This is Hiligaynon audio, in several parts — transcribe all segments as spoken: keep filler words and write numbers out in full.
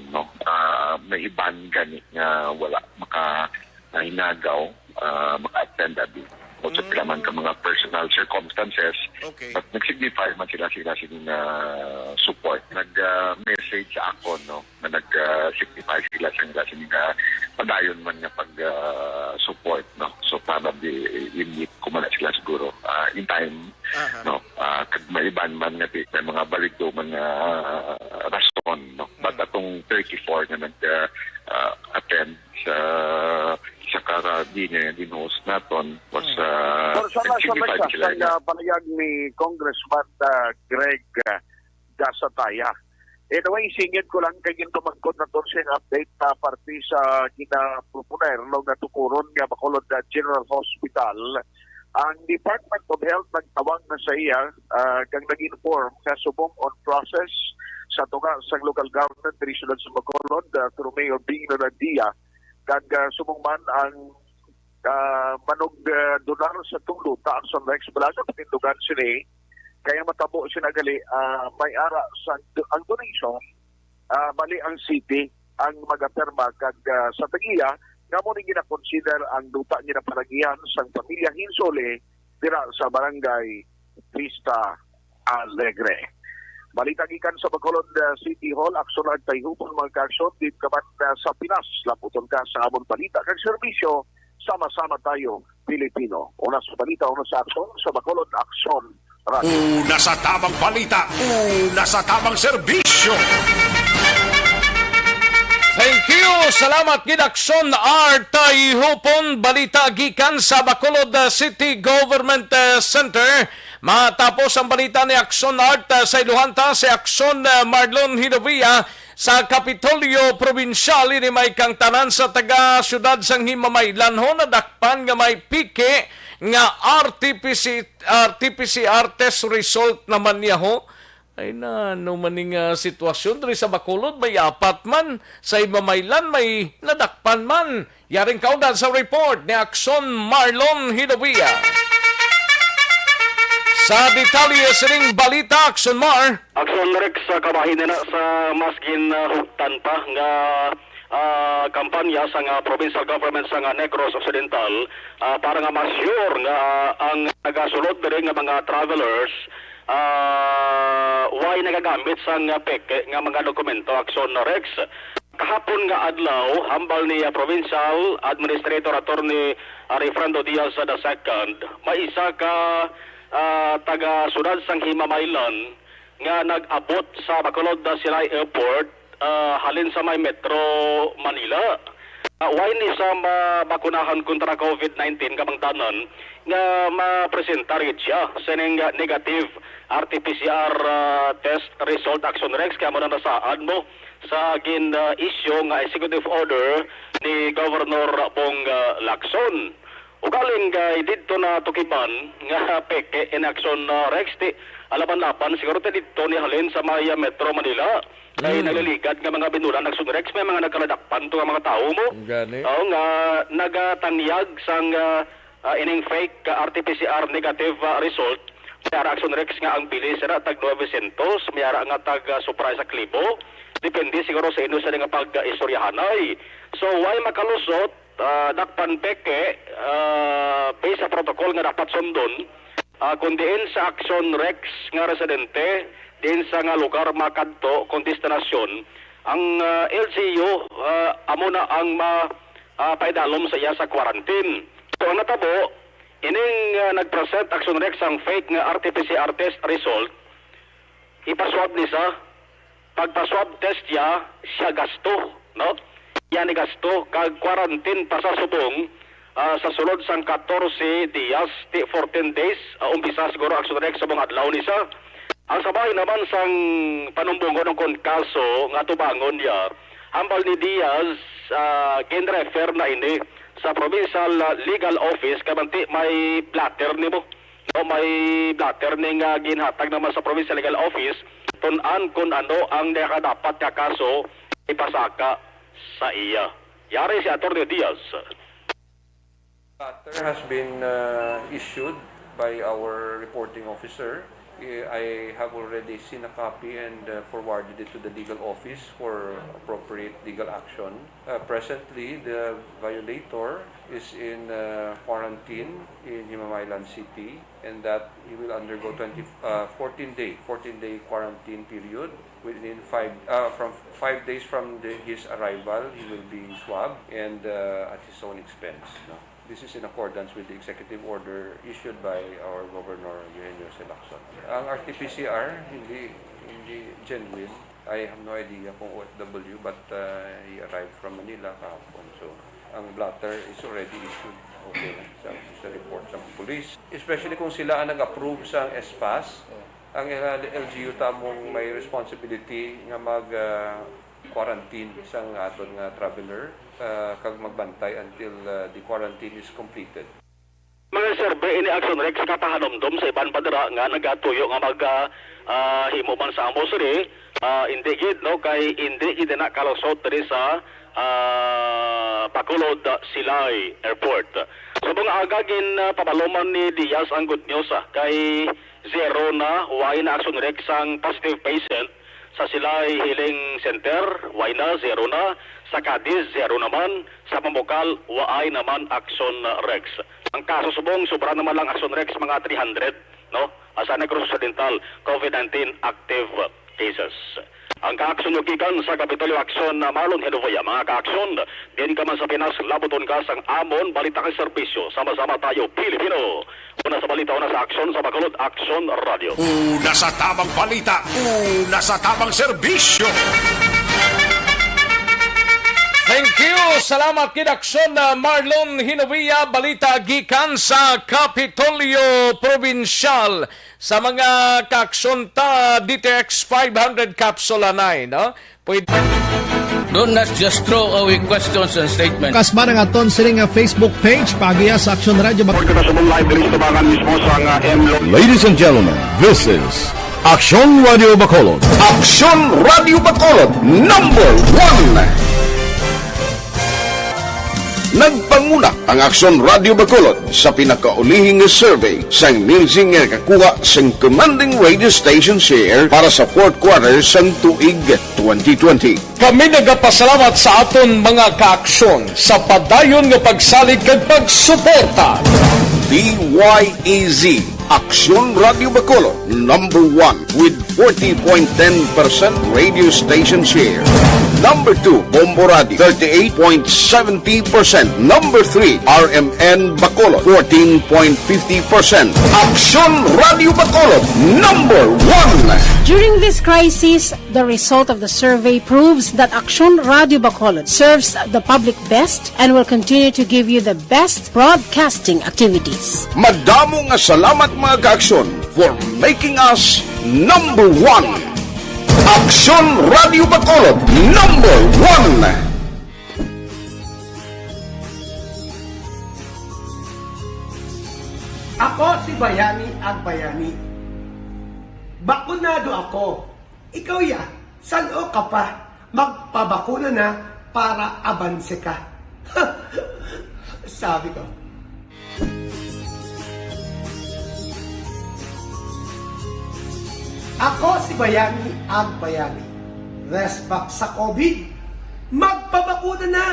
no? Ah, may iban gani nga wala maka, ah, hinagaw, ah, maka-attend abi. O sa Mm. pila man ka mga personal circumstances, Okay. but nag-signify man sila, sila sini nga support. Nag, ah, message sa akon, no, na nag, ah, signify sila sa ila sini nga padayon man nga pag, ah, support, no. So, para di i-meet ko man na sila siguro, ah, in time, Aha. no. Ah, kag may iban man nga di, may mga baligdo man nga, ah, rason, no. But Mm. atong thirty-four nga nag, ah, ah, attend sa, sa kara dinner nga gin-host naton was, Mm. ah, Pero sa nasa nagsignify mesa sila sang, nga ah, palihag ni Congressman, ah, Greg, ah, Gasataya. Anyway, singit ko lang kay ginpamangkot naton siyang update na parte sa ginaproponer, no, nga tukuron nga Bacolod, ah, General Hospital. Ang Department of Health nagtawag na sa iya, ah, kag nag-inform nga subong on process sa tunga sang local government diri sa Bacolod, ah, through Mayor Bing Nadia, kag, ah, subong man ang, ah, manug, ah, donar sa tong luta, Action Rex Balaga, patindugan sini, kaya matabo sina gali, ah, may ara sa do-, ang donation, ah, bali ang city ang magapirma kag, ah, sa tagiya nga mo ni ginakonsider ang duta nga ginapalagihan sang pamilya Hinsole dira sa Barangay Vista Alegre. Balita gikan sa Bacolod, ah, City Hall, aksyon nagtayhupon mga kaaksyon, dito naman, ah, sa Pinas, laputon ka sa amon balita kag serbisyo, sama-sama tayo, Pilipino. Una sa balita, una sa aksyon, sa Bacolod, aksyon. Una sa tamang balita, una sa tamang serbisyo. Thank you. Salamat gid, Aksyon R. Tayhupon. Balita gikan sa Bacolod, uh, City Government, uh, Center. Matapos ang balita ni Aksyon Art, uh, sa iluhan ta si Aksyon, uh, Marlon Hilovia sa Kapitolyo Probinsyal. Ini may kang tanan sa taga siyudad sang Himamaylan ho nadakpan nga may piki nga R T P C R T P C R test result naman niya ho. Ay na, ano man ning, ah, sitwasyon diri sa Bacolod, may apat man, sa Himamaylan may nadakpan man. Yaring kaundan sa report ni Aksyon Marlon Hidobia. Sa detalye sining balita, Aksyon Mar. Aksyon Rex, sa kabahin na sa mas ginhugtan pa nga ah, kampanya sang, ah, provincial government sang, ah, Negros Occidental, ah, para nga ma-sure nga, ah, ang nagasulod diri nga mga travelers, ah, way nagagamit sang, ah, peke nga mga dokumento, Aksyon Rex. Kahapon nga adlaw, hambal ni, ah, Provincial Administrator Attorney, ah, Refrando Diaz the second, may isa ka, ah, taga siyudad sang Himamaylan nga nag-abot sa Bacolod Silay Airport, ah, halin sa may Metro Manila. Ah, way ni sa mabakunahan kontra COVID nineteen kabangdanan nga mapresentar gid siya sining negative R T P C R, ah, test result, Aksyon Rex, kaya mo na nasaan mo sa gin, ah, issue nga executive order ni Governor Bong, ah, Lacson. Ugaling kay didto na tukiban nga peke in action, uh, Rex, ti alaban-laban siguro ti didto ni halin sa may, uh, Metro Manila. Kay Mm. nagliligad nga mga binulan, Action Rex, may mga nagkaladakpan to nga mga tawo mo. Gani. Oo, nga nagatanyag sang, uh, uh, ining fake, uh, R T P C R negative, uh, result. May ara, Action Rex, nga ang bilis era tag nueve sientos, may ara nga tag, uh, supra sa klibo. Depende siguro sa inyo sa nga pag-istoryahanay. So, way makalusot, ah, dakpan peke, ah, based sa protocol nga dapat sundon, ah, kung diin sa Action Rex nga residente, diin sa nga lugar makadto kung destinasyon, ang, ah, L G U, ah, amo na ang ma-, ah, paidalom sa iya sa quarantine. So, ang natabo, ining, ah, nag-present, Action Rex, ang fake nga R T P C R test result, ipaswab ni sa pagpa-swab test ya, siya gasto, no? Iya ni gasto, kag quarantine pa sa subong, ah, sa sulod sang katorse dias, ti fourteen days, ah, umpisa siguro, Action Rex, sa mga adlaw ni sa. Ang sa bahin naman sang panumbongon kon kaso nga tubangon niya, hambal ni Diaz, ah, gin-refer na ini sa Provincial, ah, Legal Office, kay manti may blotter nimo. No, may blotter ni nga ginhatag naman sa Provincial Legal Office, tun-an kun ano ang nakadapat nga kaso ipasaka sa iya. Yari si Attorney Diaz. Letter has been, uh, issued by our reporting officer Eh, I have already seen a copy and, uh, forwarded it to the legal office for appropriate legal action. Uh, presently, the violator is in, uh, quarantine in Himamaylan City, and that he will undergo twenty, uh, fourteen day, fourteen day quarantine period within five, uh, from five days from the, his arrival, he will be swabbed and, uh, at his own expense, no? This is in accordance with the executive order issued by our Governor Eugenio C. Lacson. Ang R T P C R, hindi, hindi genuine. I have no idea kung O F W, but, uh, he arrived from Manila kahapon. So, ang blotter is already issued. Okay na sa, sa report sa police. Especially kung sila ang nag-approve sa S pass, ang L G U ta mong may responsibility nga mag, uh, quarantine sang aton nga traveler, uh, kag magbantay until, uh, the quarantine is completed. Mga survey ini, Action Rex, kapahanumdom sa iban pa dira nga nagatuyo nga mag, ah, ah, himo man sa ambosary, ah, indi gid, no, kay indi gid na kalusot diri sa, ah, Bacolod, ah, Silay Airport. Subong aga gin, ah, pabaluman ni Diaz ang good news, ah, kay zero na, way na, Action Rex, ang positive patient sa Silay Healing Center, way na, zero na. Sa Cadiz, zero naman. Sa Pambukal, waay naman, Action Rex. Ang kaso subong, sobra naman lang, Action Rex, mga three hundred, no? Sa Negros Occidental, COVID nineteen active cases. Ang kaaksyon nyo gikan sa Kapitolyo Action, Marlon Genovia. Mga kaaksyon, diin ka man sa Pinas, labuton ka sang amon balita kag serbisyo. Sama-sama tayo, Pilipino. Una sa balita, una sa aksyon, sa Bacolod Aksyon Radio. Una sa tamang balita, una sa tamang serbisyo. Thank you. Salamat gid, Aksyon, uh, Marlon Hinovia. Balita gikan sa Kapitolyo Probinsyal. Sa mga kaaksyon ta, D T X five hundred capsule anay, no? Pwede. Do not just throw away questions and statements. Kasba na nga aton sini nga Facebook page, paagiha sa Aksyon Radio Bac- Report kita sa buong live diri sa Tabangan mismo sa nga M Lo- Ladies and gentlemen, this is Aksyon Radio Bacolod. Aksyon Radio Bacolod, number one. Nagpanguna ang Aksyon Radio Bacolod sa pinakaulihi nga survey sang Nielsen nga nakakuha sang commanding radio station share para sa fourth quarter sang tuig twenty twenty. Kami nagapasalamat sa aton mga kaaksyon sa padayon nga pagsalig kag pagsuporta. D Y E Z, Aksyon Radio Bacolod, number one with forty point ten percent radio station share. Number two, Bombo Radio, thirty-eight point seventy percent. Number three, R M N Bacolod, fourteen point fifty percent. Aksyon Radio Bacolod, number one. During this crisis, the result of the survey proves that Aksyon Radio Bacolod serves the public best and will continue to give you the best broadcasting activities. Madamo nga salamat, mga kaaksyon, for making us number one. Aksyon Radio Bacolod, number one. Ako si Bayani Agbayani. Bakunado ako. Ikaw ya, san-o ka pa? Magpabakuna na para abanse ka. Sabi ko. Ako si Bayani Agbayani. Rest back sa COVID. Magpabakuna na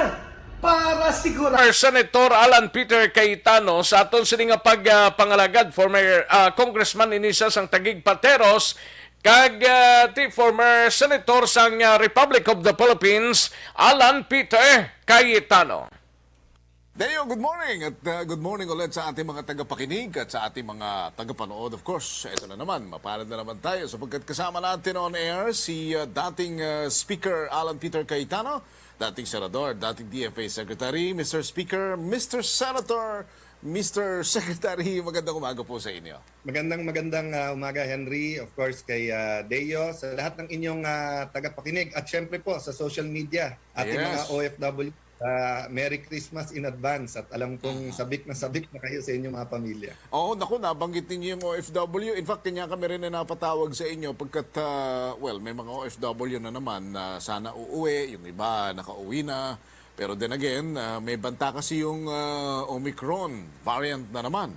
para sigurado. Senator Alan Peter Cayetano sa aton sini nga pag, ah, pangalagad, former, ah, congressman ini siya sang Taguig Pateros, kag, ah, ti former senator sang, ah, Republic of the Philippines, Alan Peter Cayetano. Deo, good morning at, uh, good morning ulit sa ating mga tagapakinig at sa ating mga tagapanood. Of course, ito na naman, mapalad na naman tayo sapagkat kasama natin on air si, uh, dating, uh, Speaker Alan Peter Cayetano, dating Senador, dating D F A Secretary, Mister Speaker, Mister Senator, Mister Secretary, magandang umaga po sa inyo. Magandang, magandang, ah, umaga, Henry. Of course, kay, ah, Deo, sa lahat ng inyong, ah, tagapakinig at syempre po sa social media, ating mga Yes. O F W, ah, Merry Christmas in advance at alam kong Mhm. sabik na sabik na kayo sa inyong mga pamilya. Oo, naku, nabanggit ninyo yung O F W. In fact, kanya kami rin ay napatawag sa inyo pagkat, ah, well, may mga O F W na naman na sana uuwi, yung iba nakauwi na. Pero then again, ah, may banta kasi yung, ah, Omicron variant na naman.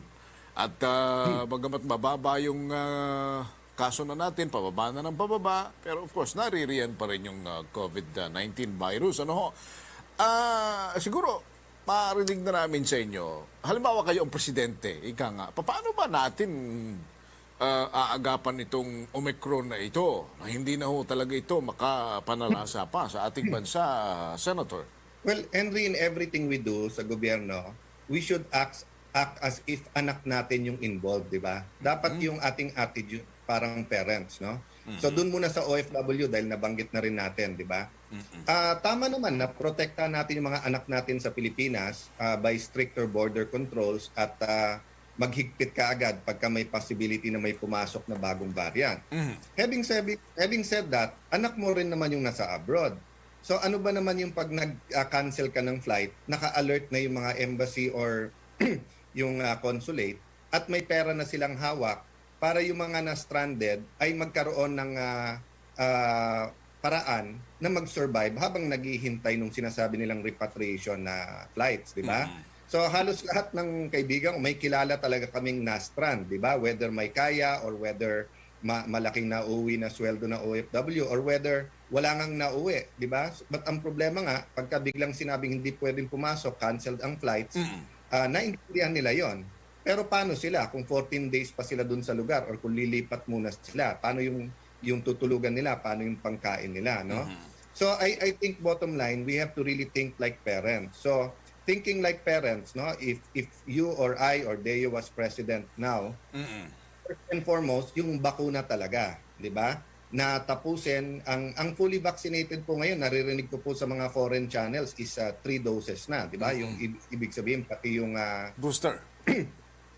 At, ah, Hmm. bagamat mababa yung, ah, kaso na natin, pababa na ng pababa, pero of course, naririyan pa rin yung, ah, covid nineteen virus. Ano ho? Ah, siguro, marinig na namin sa inyo. Halimbawa, kayo ang presidente, ika nga, paano ba natin, ah, aagapan itong Omicron na ito, na hindi na ho talaga ito makapanalasa pa sa ating bansa, Senator? Well, Henry, in everything we do sa gobyerno, we should act, act as if anak natin yung involved, di ba? Dapat Mm. yung ating attitude parang parents, no? So, Mm-hmm. dun muna sa O F W, dahil nabanggit na rin natin, di ba? Mm-mm. Ah, tama naman na protektahan natin yung mga anak natin sa Pilipinas, ah, by stricter border controls at, ah, maghigpit kaagad pagka may possibility na may pumasok na bagong variant. Mm. Having said, having said that, anak mo rin naman yung nasa abroad. So, ano ba naman yung pag nag, ah, cancel ka ng flight, naka-alert na yung mga embassy or yung, ah, consulate at may pera na silang hawak para yung mga na-stranded ay magkaroon ng, ah, ah, paraan na mag-survive habang naghihintay nung sinasabi nilang repatriation na flights, di ba? Mm. So, halos lahat ng kaibigan ko, may kilala talaga kaming na-strand, di ba? Whether may kaya or whether ma-, malaking nauwi na sweldo na O F W or whether wala ngang nauwi, di ba? But ang problema nga, pagka biglang sinabing hindi pwedeng pumasok, canceled ang flights, Mm. ah, naintindihan nila yon. Pero paano sila kung fourteen days pa sila dun sa lugar or kung lilipat muna sila? Paano yung, yung tutulugan nila? Paano yung pangkain nila, no? Mhm. So, I, I think bottom line, we have to really think like parents. So, thinking like parents, no? If, if you or I or Deo was president now, Mm-mm. first and foremost, yung bakuna talaga, di ba? Na tapusin ang, ang fully vaccinated po ngayon, naririnig ko po sa mga foreign channels is, ah, three doses na, di ba? Yung Mm-mm. ib-, ibig sabihin, pati yung, ah, Booster.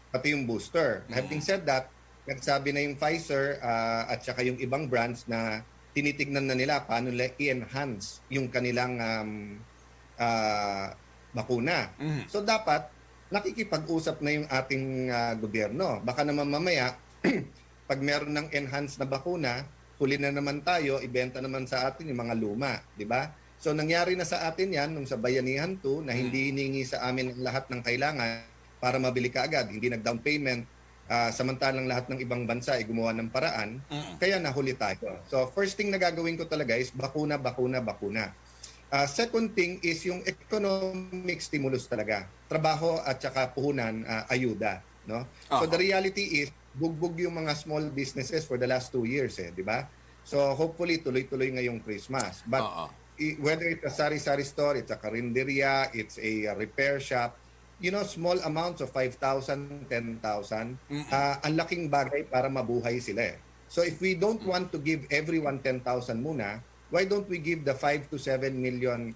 pati yung booster. Mm. Having said that, nagsabi na yung Pfizer, ah, at saka yung ibang brands na tinitignan na nila paano nila i-enhance yung kanilang, um, ah, bakuna. Mm. So, dapat nakikipag-usap na yung ating, ah, gobyerno. Baka naman mamaya, pag meron ng enhanced na bakuna, huli na naman tayo, ibenta naman sa atin yung mga luma, di ba? So, nangyari na sa atin yan nung sa Bayanihan two na hindi Mm. hiningi sa amin ang lahat ng kailangan para mabili kaagad, hindi nag-down payment, ah, samantalang lahat ng ibang bansa ay gumawa ng paraan, Mm. kaya nahuli tayo. So, first thing na gagawin ko talaga is bakuna, bakuna, bakuna. Ah, second thing is yung economic stimulus talaga. Trabaho at saka puhunan, ah, ayuda, no? So, Aha. the reality is, bugbog yung mga small businesses for the last two years, eh, di ba? So, hopefully, tuloy-tuloy ngayong Christmas. But Oo. i-, whether it's a sari-sari store, it's a karinderya, it's a, uh, repair shop, you know, small amounts of five thousand, ten thousand, Mm-mm. ah, ang laking bagay para mabuhay sila, eh. So, if we don't Mm. want to give everyone ten thousand muna, why don't we give the five to seven million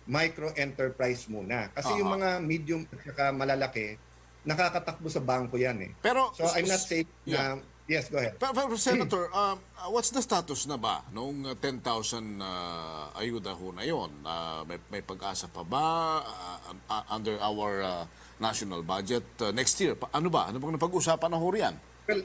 micro enterprise muna? Kasi yung Aha. mga medium at saka malalaki, nakakatakbo sa bangko yan, eh. Pero, So, I'm not s-, saying yeah. na, yes, go ahead. Pero, pero, Senator, um, uh, what's the status na ba nung, uh, ten thousand, uh, ayuda ho na yon? Uh, may, may pag-asa pa ba, uh, uh, under our, uh, national budget, uh, next year? Pa-, ano ba? Ano bang napag-usapan na ho riyan? Well,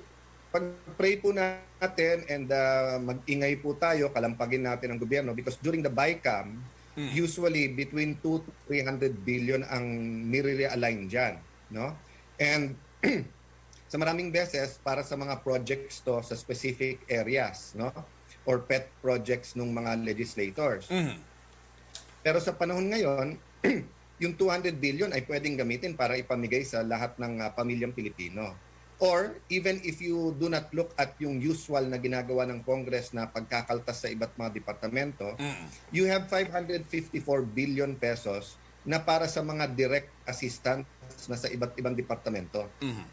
pag-pray po natin and, uh, mag-ingay po tayo, kalampagin natin ang gobyerno because during the BICAM, Mm. usually between two to three hundred billion ang nire-realign dyan, no? And sa maraming beses, para sa mga projects to sa specific areas, no? Or pet projects ng mga legislators. Mhm. Pero sa panahon ngayon, yung two hundred billion ay pwedeng gamitin para ipamigay sa lahat ng, ah, pamilyang Pilipino. Or even if you do not look at yung usual na ginagawa ng Congress na pagkakaltas sa iba't mga departamento, Mm. you have five hundred fifty-four billion pesos na para sa mga direct assistance na sa iba't ibang departamento. Mhm.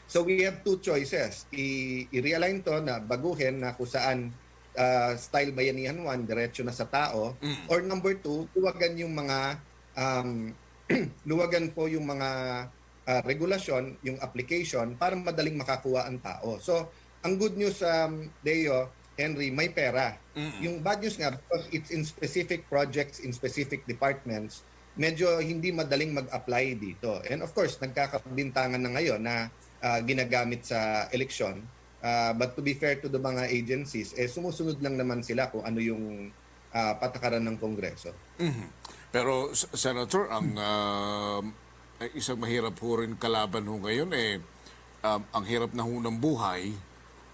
So we have two choices. I-, i-realign to na baguhin na kung saan, ah, style Bayanihan one, diretso na sa tao. Mm. Or number two, luwagan yung mga, um, luwagan po yung mga, ah, regulasyon, yung application, para madaling makakuha ang tao. So, ang good news, um, Deo, Henry, may pera. Mm-mm. Yung bad news nga, because it's in specific projects, in specific departments, medyo hindi madaling mag-apply dito. And of course, nagkakabintangan na ngayon na, ah, ginagamit sa eleksyon. Ah, but to be fair to the mga agencies, eh, sumusunod lang naman sila kung ano yung, ah, patakaran ng Kongreso. Mhm. Pero, S-, Senator, ang, ah, eh, isang mahirap ho rin kalaban ho ngayon, eh, um, ang hirap na ho ng buhay,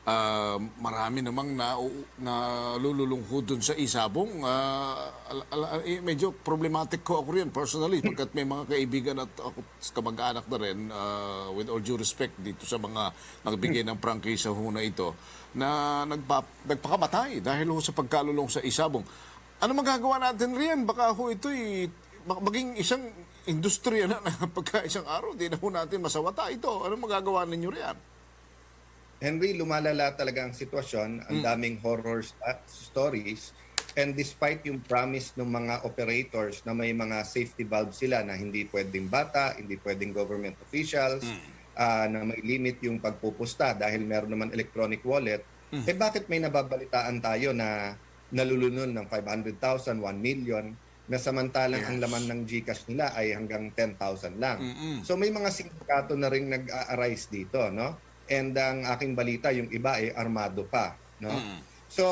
Ah, marami namang na, nalululungkot dun sa Isabong. Ah, al-, al-, eh, medyo problematic ko ako riyan personally, pagkat may mga kaibigan at ako s-, kamag-anak na rin, ah, with all due respect dito sa mga nagbigay ng prangkisa ho na ito, na nagpa-, nagpakamatay dahil ho sa pagkalulong sa Isabong. Ano magagawa natin riyan? Baka ho ito'y ma-, maging isang industriya na, na pagka isang araw, di na ho natin masawata ito. Ano magagawa ninyo riyan? Henry, lumalala talaga ang sitwasyon. Ang Mm. daming horror sta-, stories. And despite yung promise ng mga operators na may mga safety valve sila na hindi pwedeng bata, hindi pwedeng government officials, Mm. ah, na may limit yung pagpupusta dahil meron naman electronic wallet, Mm. eh, bakit may nababalitaan tayo na nalulunod ng five hundred thousand, one million, na samantalang ang Yes. laman ng GCash nila ay hanggang ten thousand lang? Mm-mm. So, may mga sindikato na rin nag-a-arise dito, no? And ang aking balita, yung iba ay armado pa, no? Mm. So,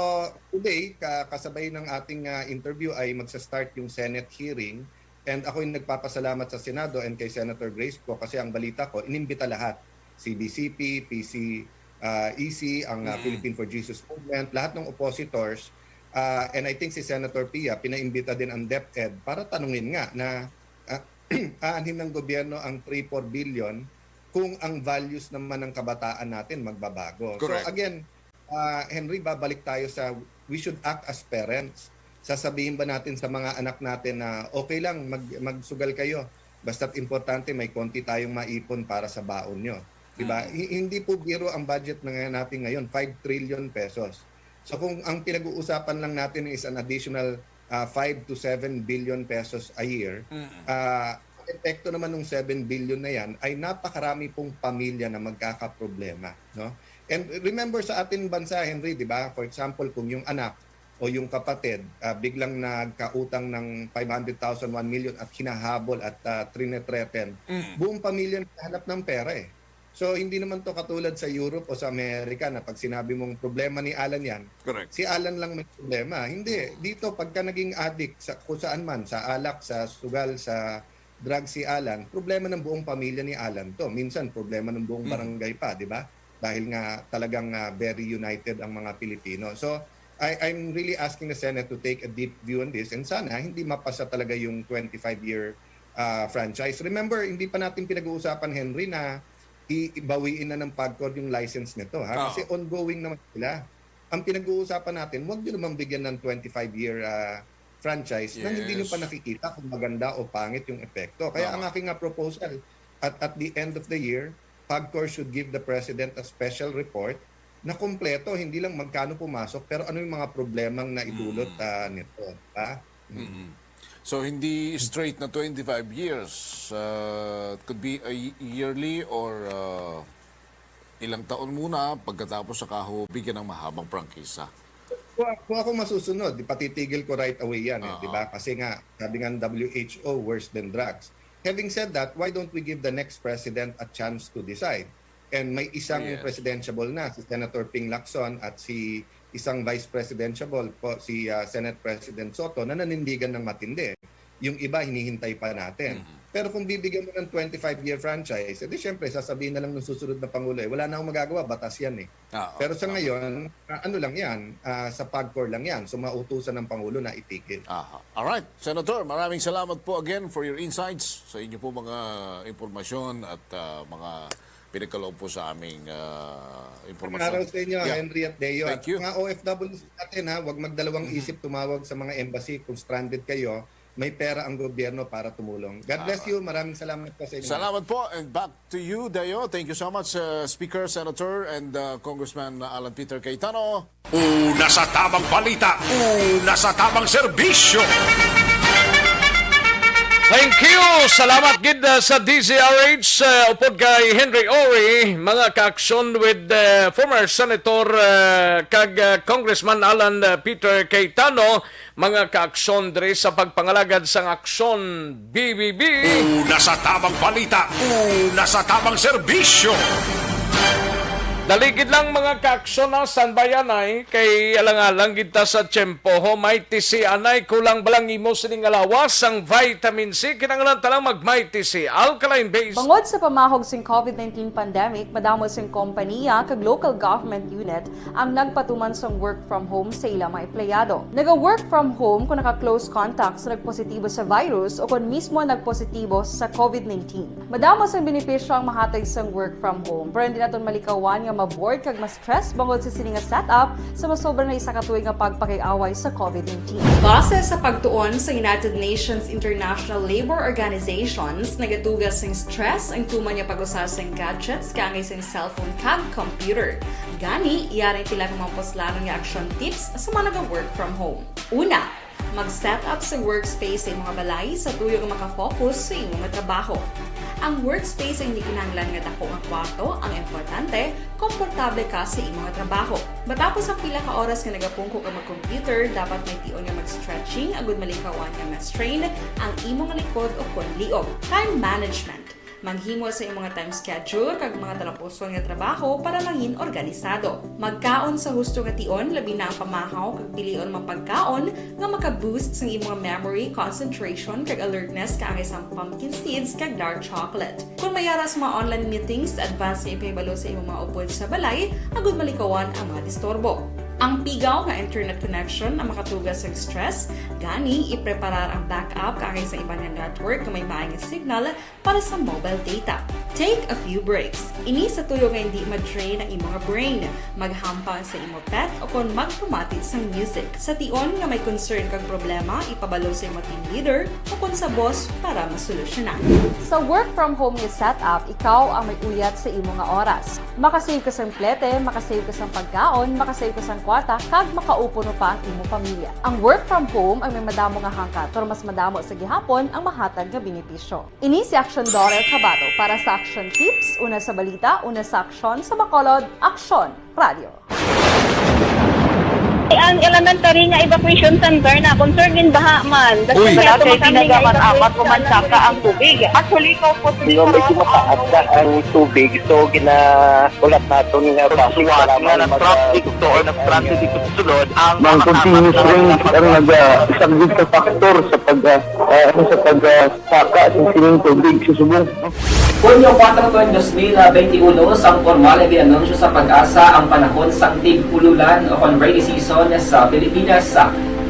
today, ka-, kasabay ng ating, ah, interview ay magsa-start yung Senate hearing. And ako'y nagpapasalamat sa Senado and kay Senator Grace Poe kasi ang balita ko, inimbita lahat. C B C P, P C, ah, E C, ang, ah, Mm. Philippine for Jesus Movement, lahat ng oppositors. Ah, and I think si Senator Pia, pinaimbita din ang DepEd para tanungin nga na, ah, aanhin ng gobyerno ang three, four billion kung ang values naman ng kabataan natin magbabago. So, Correct. again, ah, Henry, babalik tayo sa we should act as parents. Sasabihin ba natin sa mga anak natin na, "Okay lang, mag-, magsugal kayo. Basta't importante, may konti tayong maipon para sa baon nyo." Di ba? Mm. Hi-, hindi po biro ang budget na ngayon natin ngayon, five trillion pesos. So, kung ang pinag-uusapan lang natin is an additional, ah, five to seven billion pesos a year, Mm. ah, ang epekto naman ng seven billion na yan ay napakarami pong pamilya na magkakaproblema, no? And remember sa ating bansa, Henry, di ba? For example, kung yung anak o yung kapatid, ah, biglang nagkautang ng five hundred thousand, one million at hinahabol at, ah, trinethreaten, Mm. buong pamilya naghahanap ng pera eh. So, hindi naman to katulad sa Europe o sa Amerika na pag sinabi mong problema ni Alan yan, Correct. si Alan lang may problema. Hindi. Mm. Dito, pagka naging addict sa, kung saan man, sa alak, sa sugal, sa drugs si Alan, problema ng buong pamilya ni Alan to. Minsan, problema ng buong Mm. barangay pa, di ba? Dahil nga talagang, ah, very united ang mga Pilipino. So, I, I'm really asking the Senate to take a deep view on this and sana hindi mapasa talaga yung twenty-five-year, ah, franchise. Remember, hindi pa natin pinag-uusapan, Henry, na i-, ibawiin na ng PAGCOR yung license nito, ha? Kasi Oo. ongoing naman sila. Ang pinag-uusapan natin, huwag nyo namang bigyan ng twenty-five-year, ah, franchise na hindi nyo pa Yes. nakikita kung maganda o pangit yung epekto. Kaya ang Tama. aking nga proposal, at, at the end of the year, PAGCOR should give the president a special report na kompleto, hindi lang magkano pumasok, pero ano yung mga problemang naidulot, Mm. ah, nito, ha? Mm. Mm-mm. So, hindi straight na twenty-five years. Uh, it could be a y-, yearly or, uh, ilang taon muna, pagkatapos saka ho bigyan ng mahabang prangkisa. Kung, kung ako masusunod, ipatitigil ko right away yan eh, Oo. di ba? Kasi nga, sabi nga ng W H O, worse than drugs. Having said that, why don't we give the next president a chance to decide? And may isang Oh, yes. presidentiable na, si Senator Ping Lacson at si isang vice presidentiable po, si, ah, Senate President Soto, na nanindigan ng matindi. Yung iba, hinihintay pa natin. Mhm. Pero kung bibigyan mo ng twenty-five-year franchise, edi syempre, sasabihin na lang ng susunod na Pangulo, eh, "Wala na akong magagawa, batas yan eh." Ah, Pero sa tama. ngayon, ah, ano lang yan, ah, sa PAGCOR lang yan. So, mautusan ng Pangulo na itigil. Aha. Alright, Senator, maraming salamat po again for your insights sa inyo po mga impormasyon at, ah, mga pinagkaloob po sa aming, ah, impormasyon. Magandang araw sa inyo, Yeah. Henry at Deo. Thank you. At mga O F W natin, ha, huwag magdalawang Mhm. isip tumawag sa mga embassy kung stranded kayo. May pera ang gobyerno para tumulong. God bless Ah. you. Maraming salamat po sa inyo. Salamat po, and back to you, Deo. Thank you so much, uh, Speaker, Senator, and, uh, Congressman Alan Peter Cayetano. Una sa tamang balita, una sa tamang serbisyo. Thank you. Salamat gid, uh, sa D Z R H, uh, upod kay Henry Ori, mga kaaksyon with, uh, former Senator, uh, kag, uh, Congressman Alan, uh, Peter Cayetano, mga kaaksyon diri sa pagpangalagad sang aksyon B B B. Una sa tamang balita, una sa tamang serbisyo. Dali gid lang, mga kaaksyon, na sanbayanay, kay alang-alang gid ta sa tiyempo. Ho, Mighty C, anay, kulang ba lang imo sining alawas sang vitamin C? Kinahanglan ta lang mag Mighty C, alkaline base. Bangod sa pamahog sing covid nineteen pandemic, madamo sing kompaniya kag local government unit ang nagpatuman sang work from home sa ila mga empleyado. Naga-work from home kung naka-close contact sa nagpositibo sa virus o kon mismo nagpositibo sa covid nineteen. Madamo sang benepisyo ang mahatag sang work from home, pero hindi naton malikawan nga ma-bored kag ma-stress bangod sa sini nga setup sa masobra na isa ka tuig nga pagpakig-away sa covid nineteen. Base sa pagtuon sa United Nations International Labour Organizations, nagatuga sing stress ang tuman nga pag-usa sing gadgets kaangay sing cellphone kag computer. Gani, yari pila ka mga puslanon nga action tips sa mga naga-work from home. Una, mag-set up sa workspace sa imong balay sa tuyo nga makafocus sa imong trabaho. Ang workspace ay hindi kinahanglan nga dako nga kwarto, ang importante, komportable ka sa imong trabaho. Matapos ang pila ka oras nga nagapungko ka mag-computer, dapat may tion nga mag-stretching agud malikawan nga ma-strain ang imong likod o kon liog. Time management. Maghimo sa imong time schedule kag mga talapuson nga trabaho para mangin organisado. Magkaon sa husto nga tion, labi na ang pamahaw kag pilion mga pagkaon nga maka-boost sang imong memory, concentration, kag alertness, kaangay sang pumpkin seeds kag dark chocolate. Kung may ara sa mga online meetings, advance nga ipahibalo sa imong mga upod sa balay agud malikawan ang mga disturbo. Ang pigaw nga internet connection ang makatuga sa stress, gani ipreparar ang backup kaangay sa iban nga network nga may maayong signal para sa mobile data. Take a few breaks. Ini sa tuyo nga hindi ma-drain ang imong brain. Maghampang sa imo pet o kon magpamati sang music. Sa tion nga may concern kag problema, ipabalo sa imo team leader o kon sa boss para masolusyonan. Sa work from home nga setup, ikaw ang may uyat sa imo nga oras. Makasave ka sang plete, makasave ka sang pagkaon, makasave ka sang kwarta, kag makaupuno pa ang imo pamilya. Ang work from home ang may madamo nga hangkat, pero mas madamo sa gihapon ang mahatag nga benepisyo. Ini si Aksyon Daughter Kabato para sa Aksyon Tips, una sa balita, una sa aksyon, sa Bacolod, Aksyon Radio. Ang elementary nga evacuation center na concern gid baha man. Uy. Wala kay tinaga man, apat ko man saka ang tubig. Actually, ikaw po, medyo mataas na ang tubig, so gina-, ulat naton nga traffic nga para nag-traffic to or nag-traffic ito sulod ang mga continuous rain ang nag-, ah, isang gid sa factor sa pag, ah, ah, ano, sa pag, ah, saka sa sining tubig sa subong. Hunyo kuwatro, tuig dos mil benti uno, sang pormal nga gin-anunsyo sa PAGASA ang panahon sang tig-ululan o kon rainy season sa Pilipinas.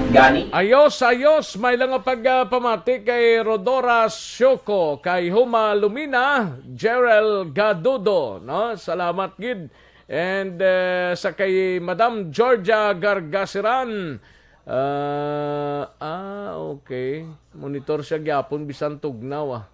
Gani, ayos, ayos. May lang nga pagpamati kay Rodora Sioco, kay Huma Lumina, Jerel Gadudo, no? Salamat gid. And, eh, sa kay Madam Georgia Gargasiran. Ah, ah, okay. Monitor siya gyapon bisan tugnaw, ah.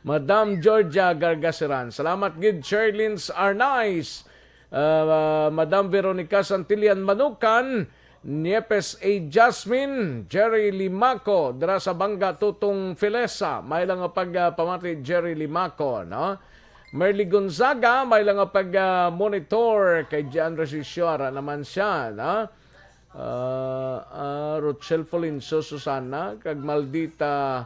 Madam Georgia Gargasiran. Salamat gid, Sherlins Arnaiz. Ah, Madam Veronica Santillan Manukan, Niepes A. Jasmine, Jerry Limaco, dira sa Banga, Tutong Filesa. May lang nga pag, ah, pamati, Jerry Limaco, no? Merly Gonzaga, may lang nga pag, ah, monitor kay Gian Resisio, ara naman siya, no? Ah, ah, Rochelle Folinso, Susana, kag Maldita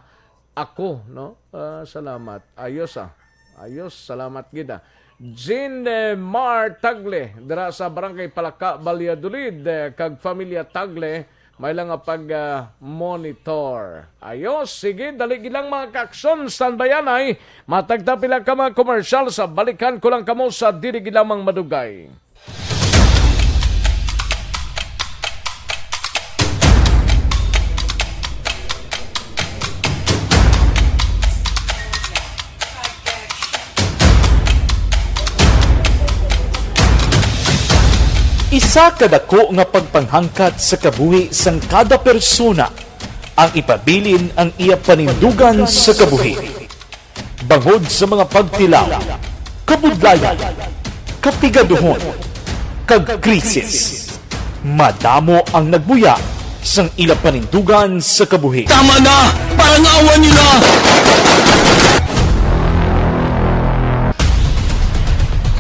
ako, no? Ah, salamat. Ayos, ah. Ayos, salamat gid, ah. Jean, eh, Mar Tagle, dira sa Barangay Palaka, Valladolid, eh, kag Familia Tagle, may lang nga pag, ah, monitor. Ayos, sige, dali gid lang, mga kaaksyon, standby anay. Matagta pila ka mga komersyal, sa balikan ko lang kamo sa dili gid lamang madugay. Isa ka dako nga pagpanghangkat sa kabuhi sang kada persona ang ipabilin ang iya panindugan sa kabuhi. Bangod sa mga pagtilaw, kabudlayan, kapigaduhon, kag krisis, madamo ang nagbuya sang ila panindugan sa kabuhi. Tama na! Parangawan niyo na!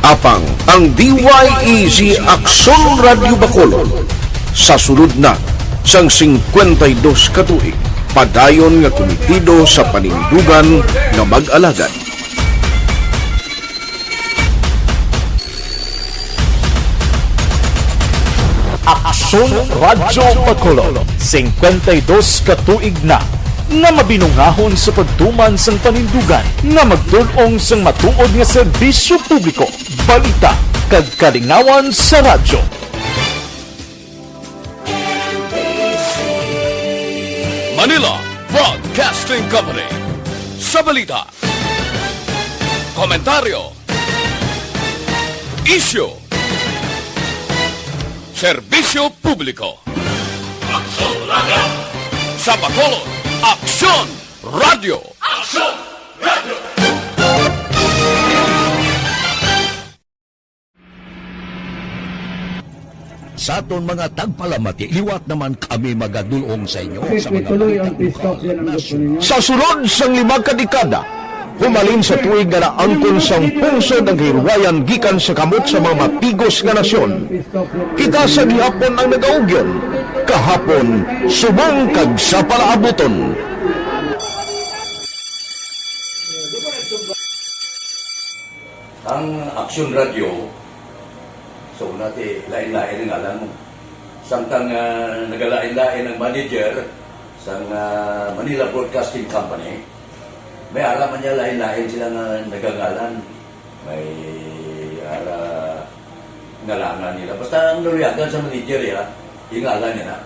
Apang ang D Y E G Aksyon Radyo Bacolod, sa sulod na sang singkwenta y dos ka tuig, padayon nga kumitido sa panindugan nga mag-alagad. Radyo Bacolod, singkwenta y dos ka tuig na nga mabinungahon sa pagtuman sang panindugan nga magdul-ong sang matuod nga serbisyo publiko, balita, kag kalingawan sa radyo. Manila Broadcasting Company. Sa balita, komentaryo, isyu, serbisyo publiko. Aksyon Radio! Sa Bacolod, Aksyon Radio! Aksyon Radio! Sa aton mga tagpalamati, liwat naman kami magadul-ong sa inyo sa mga balita lokal, nasyonal. Sa sulod sang lima ka dekada, humalin sa tuig nga naangkon sang pungsod ang kahilwayan gikan sa kamot sa mga matigos nga nasyon. Kita sa gihapon ang nagaugyon, kahapon, subong kag sa palaabuton. Ang Aksyon Radio, so, una ti, lain-lain ang ngalan mo. Samtang, ah, nagalain-lain ang manager sang, ah, Manila Broadcasting Company, may ara man niya lain-lain sila nga nagangalan. May ara ngalanan nila. Basta ang naluyagan sa manager, ya, yung ngalan niya na.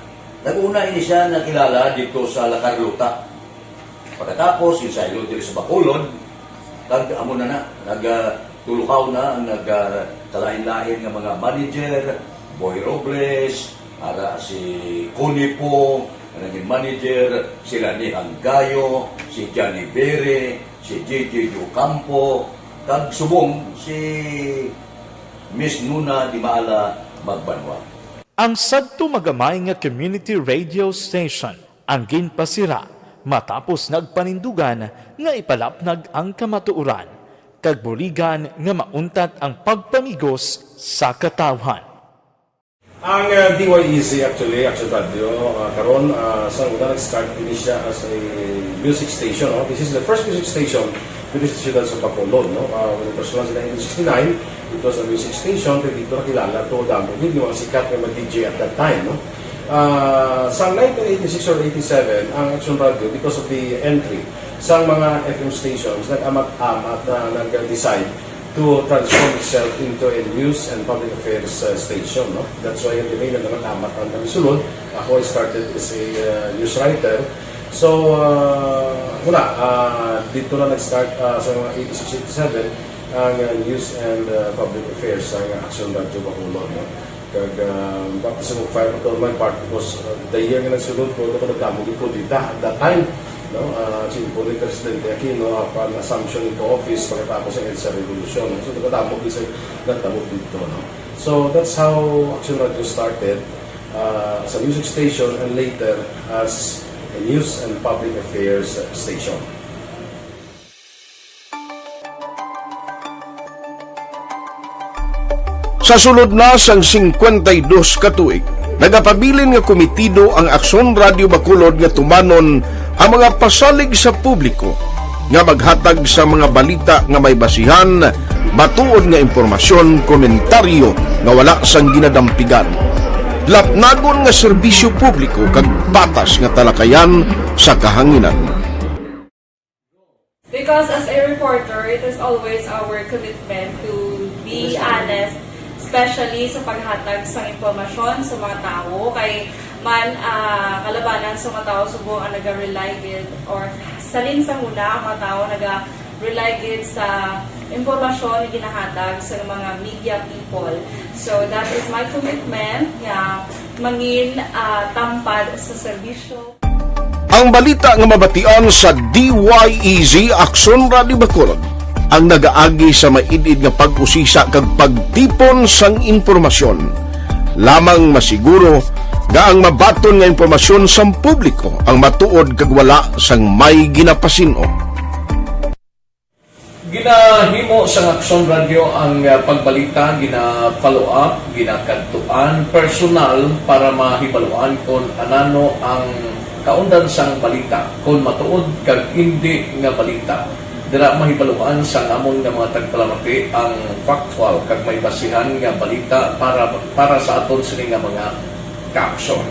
Nag-una ini siya nakilala dito sa La Carlota. Pagkatapos, yung saylo diri sa Bacolod, kag amo na na, nag, ah, tuluhaw na ang nag, ah, kalain-lain nga mga manager, Boy Robles, ara si Connie Pong, ang naging manager, sila ni Hanggayo, si Johnny Bere, si J J Ocampo, kag subong si Miss Nuna Di Maala Magbanwa. Ang sadto magamay nga community radio station ang ginpasira matapos nagpanindugan nga ipalapnag ang kamatuoran kag buligan nga mauntat ang pagpamigos sa katawhan. Ang, ah, D Y E Z, actually, Action Radio, ah, karon, ah, sa una nag-start ini siya as a music station, no? This is the first music station diri sa siyudad sa Bacolod, no? Ah, when it was launched in nineteen sixty-nine, it was a music station, kay dito nakilala to, damo gid yung mga sikat nga mga D J at that time, no? Ah, sa nineteen eighty-six or eighty-seven, ang Action Radio, because of the entry sa mga F M stations, nag-amat-amat na nag-decide to transform itself into a news and public affairs, uh, station, no? That's why, anyway, nagkakatamat ang kami sulod. Ako, I started as a, uh, news writer. So, uh, wala, uh, dito na nag-start, uh, sa mga eighty-six, eighty-seven, ang, uh, news and, uh, public affairs, ang Action Radio Bacolod, no? Kag, ah, baptism of fire pa to my part because, ah, the year nga nagsulod ko, ako nagdamo gid ko dita at that time, no? Ah, si Impo ni Presidente Aquino, upon assumption into office, pagkatapos ang EDSA Revolution. So, nagdamo gid sa nagdamo dito, no? So, that's how Action Radio started, ah, as a music station and later as a news and public affairs station. Sa sulod na sang singkwenta y dos ka tuig, nagapabilin nga komitido ang Aksyon Radio Bacolod nga tumanon ang mga pasalig sa publiko nga maghatag sa mga balita nga may basihan, matuod nga impormasyon, komentaryo nga wala sang ginadampigan, lapnagon nga serbisyo publiko kag patas nga talakayan sa kahanginan. Because as a reporter, it is always our commitment to be honest, especially sa paghatag sang impormasyon sa mga tawo. Kay man, ah, kalabanan sa mga tawo subong ang naga-rely gid, or salin sa huna ang mga tawo naga-rely gid sa impormasyon nga ginahatag sa mga media people. So that is my commitment nga mangin, ah, tampad sa serbisyo. Ang balita nga mabatian sa D Y E Z Aksyon Radio Bacolod ang nagaagi sa maid-id nga pag-usisa kag pagtipon sang impormasyon. Lamang masiguro nga ang mabaton nga impormasyon sang publiko ang matuod kag wala sang may ginapasin-o. Ginahimo sang Aksyon Radio ang, ah, pagbalita, gina-follow up, ginakadtuan personal para mahibaluan kon anano ang kaundan sang balita, kon matuod kag indi nga balita. Dira mahibaluan sang amon nga mga tagpalamati ang factual kag may basihan nga balita para, para sa aton sini nga mga Kaaksyon.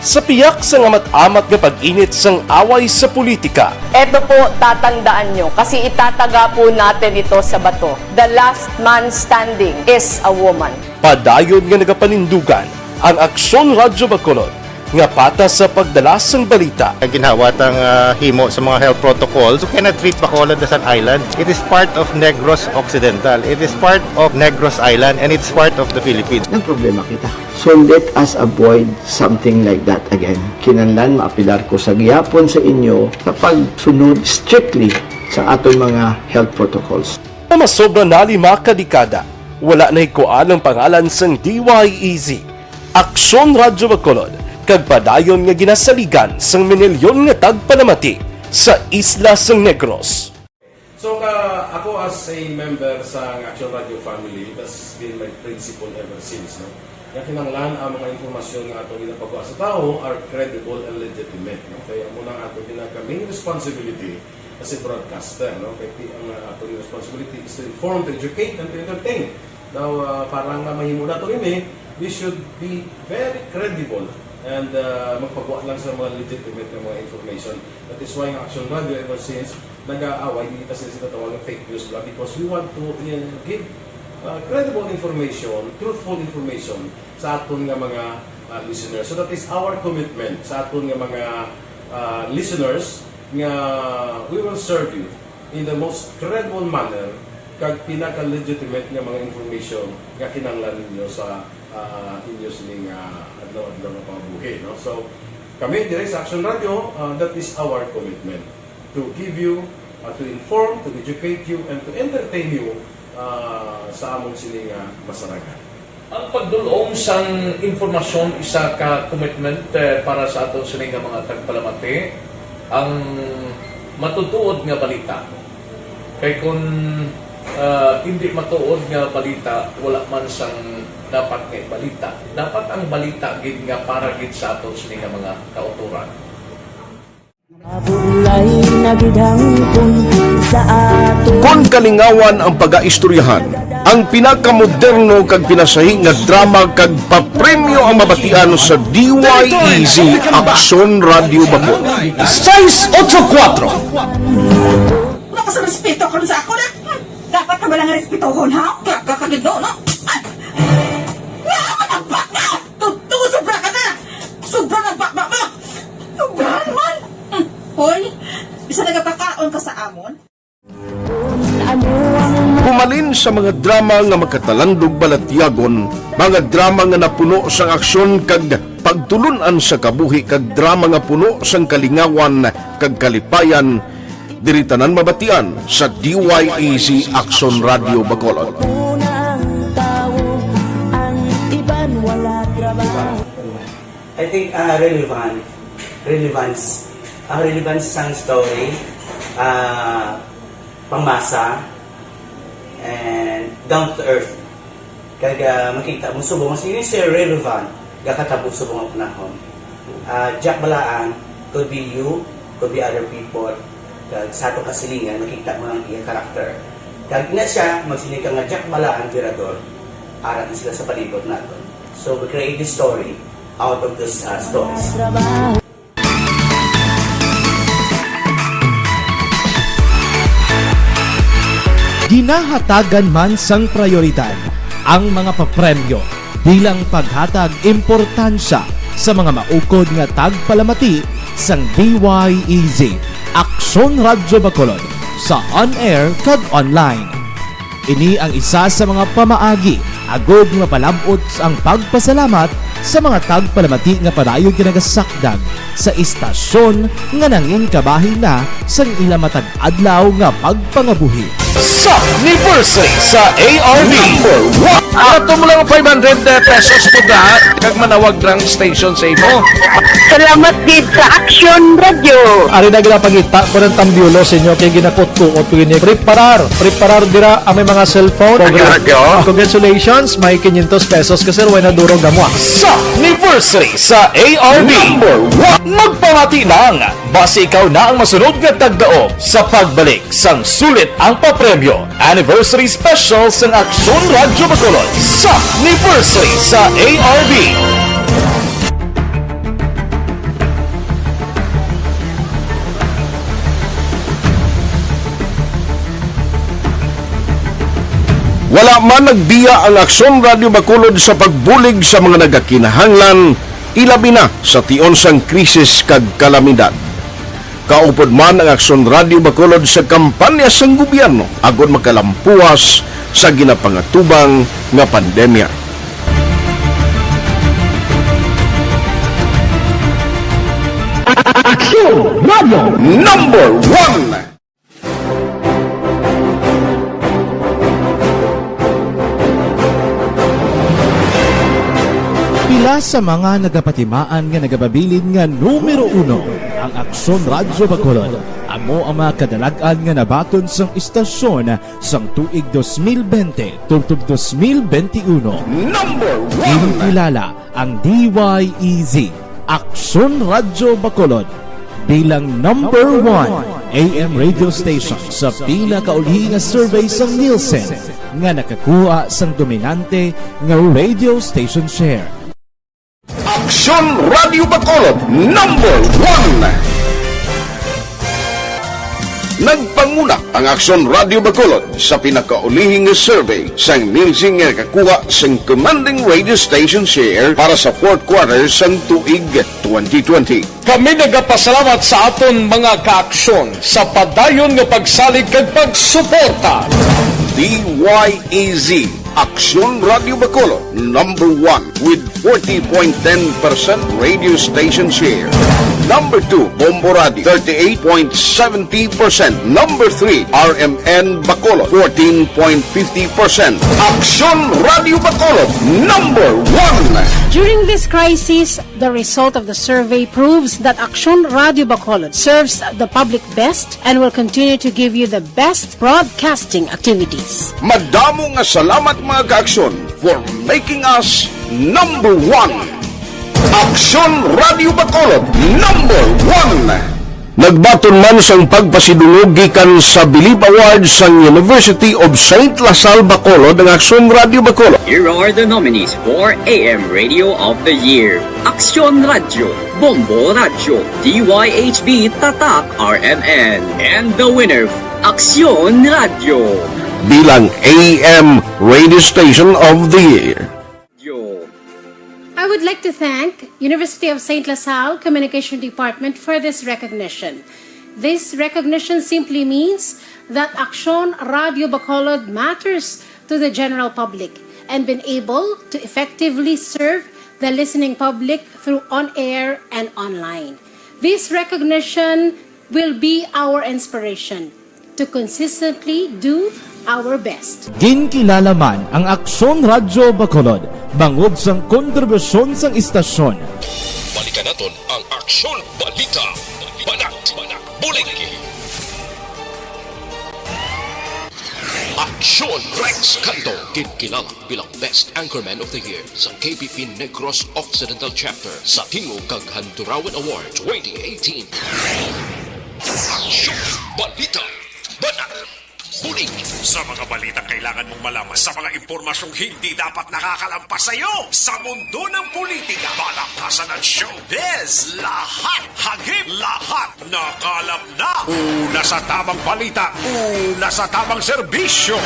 Sa piyak sang amat-amat nga pag-init sang away sa politika, Eto po, tatandaan nyo, kasi itataga po natin ito sa bato. The last man standing is a woman. Padayon nga nagapanindugan ang Aksyon Radyo Bacolod nga patas sa pagdala sang balita. Ginhawat ang, ah, himo sa mga health protocols. You cannot treat Bacolod as an island. It is part of Negros Occidental. It is part of Negros Island, and it's part of the Philippines. Nagproblema kita. So let us avoid something like that again. Kinahanglan maapilar ko sa gihapon sa inyo sa pagsunod strictly sa aton mga health protocols. Nga masobra na lima ka dekada, wala nahikuan ang pangalan sang D Y E Z, Aksyon Radyo Bacolod, kag padayon nga ginasaligan sang minilyon nga tagpalamati sa isla sang Negros. So, ka, ako as a member sa Action Radio family, that's been my principle ever since, no? Nga kinahanglan ang mga impormasyon nga atong ginapagawa sa tawo are credible and legitimate, no? Kaya amo na ang atong pinaka main responsibility as a broadcaster, no? Kay ti-, ang uh, atong responsibility is to inform, to educate, and to entertain. Now, uh, para nga mahimo nato ini, we should be very credible and uh, magpagawa lang sa mga legitimate nga mga information. That is why ang Action Radio ever since nag-aaway, hindi ta sila sinatawag ng fake news blog because we want to uh, give uh, credible information, truthful information sa aton nga mga uh, listeners. So that is our commitment sa aton nga mga uh, listeners nga we will serve you in the most credible manner kag pinaka-legitimate nga mga information nga kinahanglan ninyo sa uh, inyo sining uh, adlaw-adlaw nga pangabuhi, no? So kami dire sa Action Radio, uh, that is our commitment to give you, uh, to inform, to educate you, and to entertain you uh, sa among sining uh, masarangan. Ang pagdul-ong sang impormasyon isa ka commitment eh, para sa aton sini nga mga tagpalamati, ang matutuod nga balita. Kay kun ah, hindi matuod nga balita, wala man sang dapat nga balita. Dapat ang balita gid nga para gid sa aton sini nga mga kautoran. Kon kalingawan ang pagaistoryahan, ang pinakamoderno kag pinasahi nga drama kag papremyo ang mabatian sa D Y E Z Aksyon Radyo Bacolod. Sais otso kuwatro. Wala ka sa respeto karon sa ako na. Dapat ka bala nga respetohon, ha? Kaya ka kagido, no? Ay! Nga, ano ba ka? Totoo, sobra ka na! Sobra na baba mo! Sobra naman! Hmm. Hoy, bisa nagapakaon ka sa amon? Humalin sa mga drama nga makatalandog balatyagon, mga drama nga napuno sang aksyon kag pagtulun-an sa kabuhi kag drama nga puno sang kalingawan kag kalipayan, diri tanan mabatian sa D Y E Z Aksyon Radyo Bacolod. I think uh, relevant, relevance, ang relevance sang story, uh, pangmasa, and down to earth. Kag uh, makita mo subong mas yun sir relevant gakatabo subong ang panahon. Uh, Jack Balaan could be you, could be other people, kag sa ato kasilingan makita mo ang iya karakter. Kag ina siya magsiling ka nga Jack Balaan Virador, ara na sila sa palibot naton. So we create this story out of those uh, stories. Ginahatagan man sang prayoridad ang mga papremyo bilang paghatag importansya sa mga maukod nga tagpalamati sang D Y E Z Aksyon Radyo Bacolod sa on-air kag online. Ini ang isa sa mga pamaagi agod nga mapalab-ot ang pagpasalamat sa mga tagpalamati nga padayon ginagasakdag sa istasyon nga nangin kabahin na sang ila matag adlaw nga pagpangabuhi. Sa anniversary sa A R B. Number one. Ato mo lang five hundred pesos po na kag manawag lang station sa imo. Salamat gid sa Action Radio. Ari na ginapangita ko ng tambyulo sa inyo kay ginakutkuot ko ini. Preparar, preparar dira ang may mga cellphone. Action Radio. Congratulations, may quinientos pesos ka sir, way na duro gamwa. Sa anniversary sa A R B. Number one. Magpamati lang, basi ikaw na ang masunod nga tagdaog sa pagbalik sang sulit ang papa Premyo Anniversary Special sang Aksyon Radyo Bacolod sa Anniversary sa A R B. Wala man nagbiya ang Aksyon Radyo Bacolod sa pagbulig sa mga nagakinahanglan, ilabi na sa tion sang krisis kag kalamidad. Kaupod man ang Aksyon Radyo Bacolod sa kampanya sang gobyerno agod makalampuas sa ginapangatubang nga pandemya. Aksyon Radyo Number One. Pila sa mga nagapatimaan nga nagapabilin nga numero uno ang Aksyon Radyo Bacolod. Amo ang mga kadalag-an nga nabaton sang istasyon sang tuig dos mil bente tubtob dos mil bente uno. Number one. Ginkilala ang D Y E Z, Aksyon Radyo Bacolod, bilang number one A M radio station sa pinakaulihi nga survey sang Nielsen nga nakakuha sang dominante nga radio station share. Aksyon Radyo Bacolod, number one. Nagpanguna ang Aksyon Radyo Bacolod sa pinakaulihi nga survey sang Nielsen nga nakakuha sang commanding radio station share para sa fourth quarter sang tuig twenty twenty. Kami nagapasalamat sa aton mga kaaksyon sa padayon nga pagsalig kag pagsuporta. D Y E Z, Aksyon Radyo Bacolod, number one with forty point ten percent radio station share. Number two, Bombo Radio, thirty-eight point seventy percent. Number three, R M N Bacolod, fourteen point fifty percent. Aksyon Radyo Bacolod, number one. During this crisis, the result of the survey proves that Aksyon Radyo Bacolod serves the public best and will continue to give you the best broadcasting activities. Madamo nga salamat, mga kaaksyon, for making us number one. Aksyon Radyo Bacolod, number one. Nagbaton man sang pagpasidungog gikan sa Bilib Award sang University of Saint La Salle Bacolod ang Aksyon Radyo Bacolod. Here are the nominees for A M Radio of the Year: Aksyon Radyo, Bombo Radyo, D Y H B Tatak R M N, and the winner, Aksyon Radyo. Bilang A M Radio Station of the Year. Yo. I would like to thank University of Saint La Salle Communication Department for this recognition. This recognition simply means that Aksyon Radyo Bacolod matters to the general public and been able to effectively serve the listening public through on-air and online. This recognition will be our inspiration to consistently do our best. Ginkilala man ang Aksyon Radyo Bacolod bangod sang kontribusyon sang istasyon. Balikan naton ang Aksyon Balita. Banat, bulig. Aksyon Rex Canto, ginkilala bilang Best Anchorman of the Year sa K P P Negros Occidental Chapter sa Tingog kag Handurawan Award twenty eighteen. Aksyon! Balita! Banat! Bulig! Sa mga balitang kailangan mong malaman, sa mga impormasyong hindi dapat nakakalampas sa iyo, sa mundo ng politika, palakasan at showbiz, lahat hagip, lahat nakalap na. Una sa tamang balita, una sa tamang serbisyo.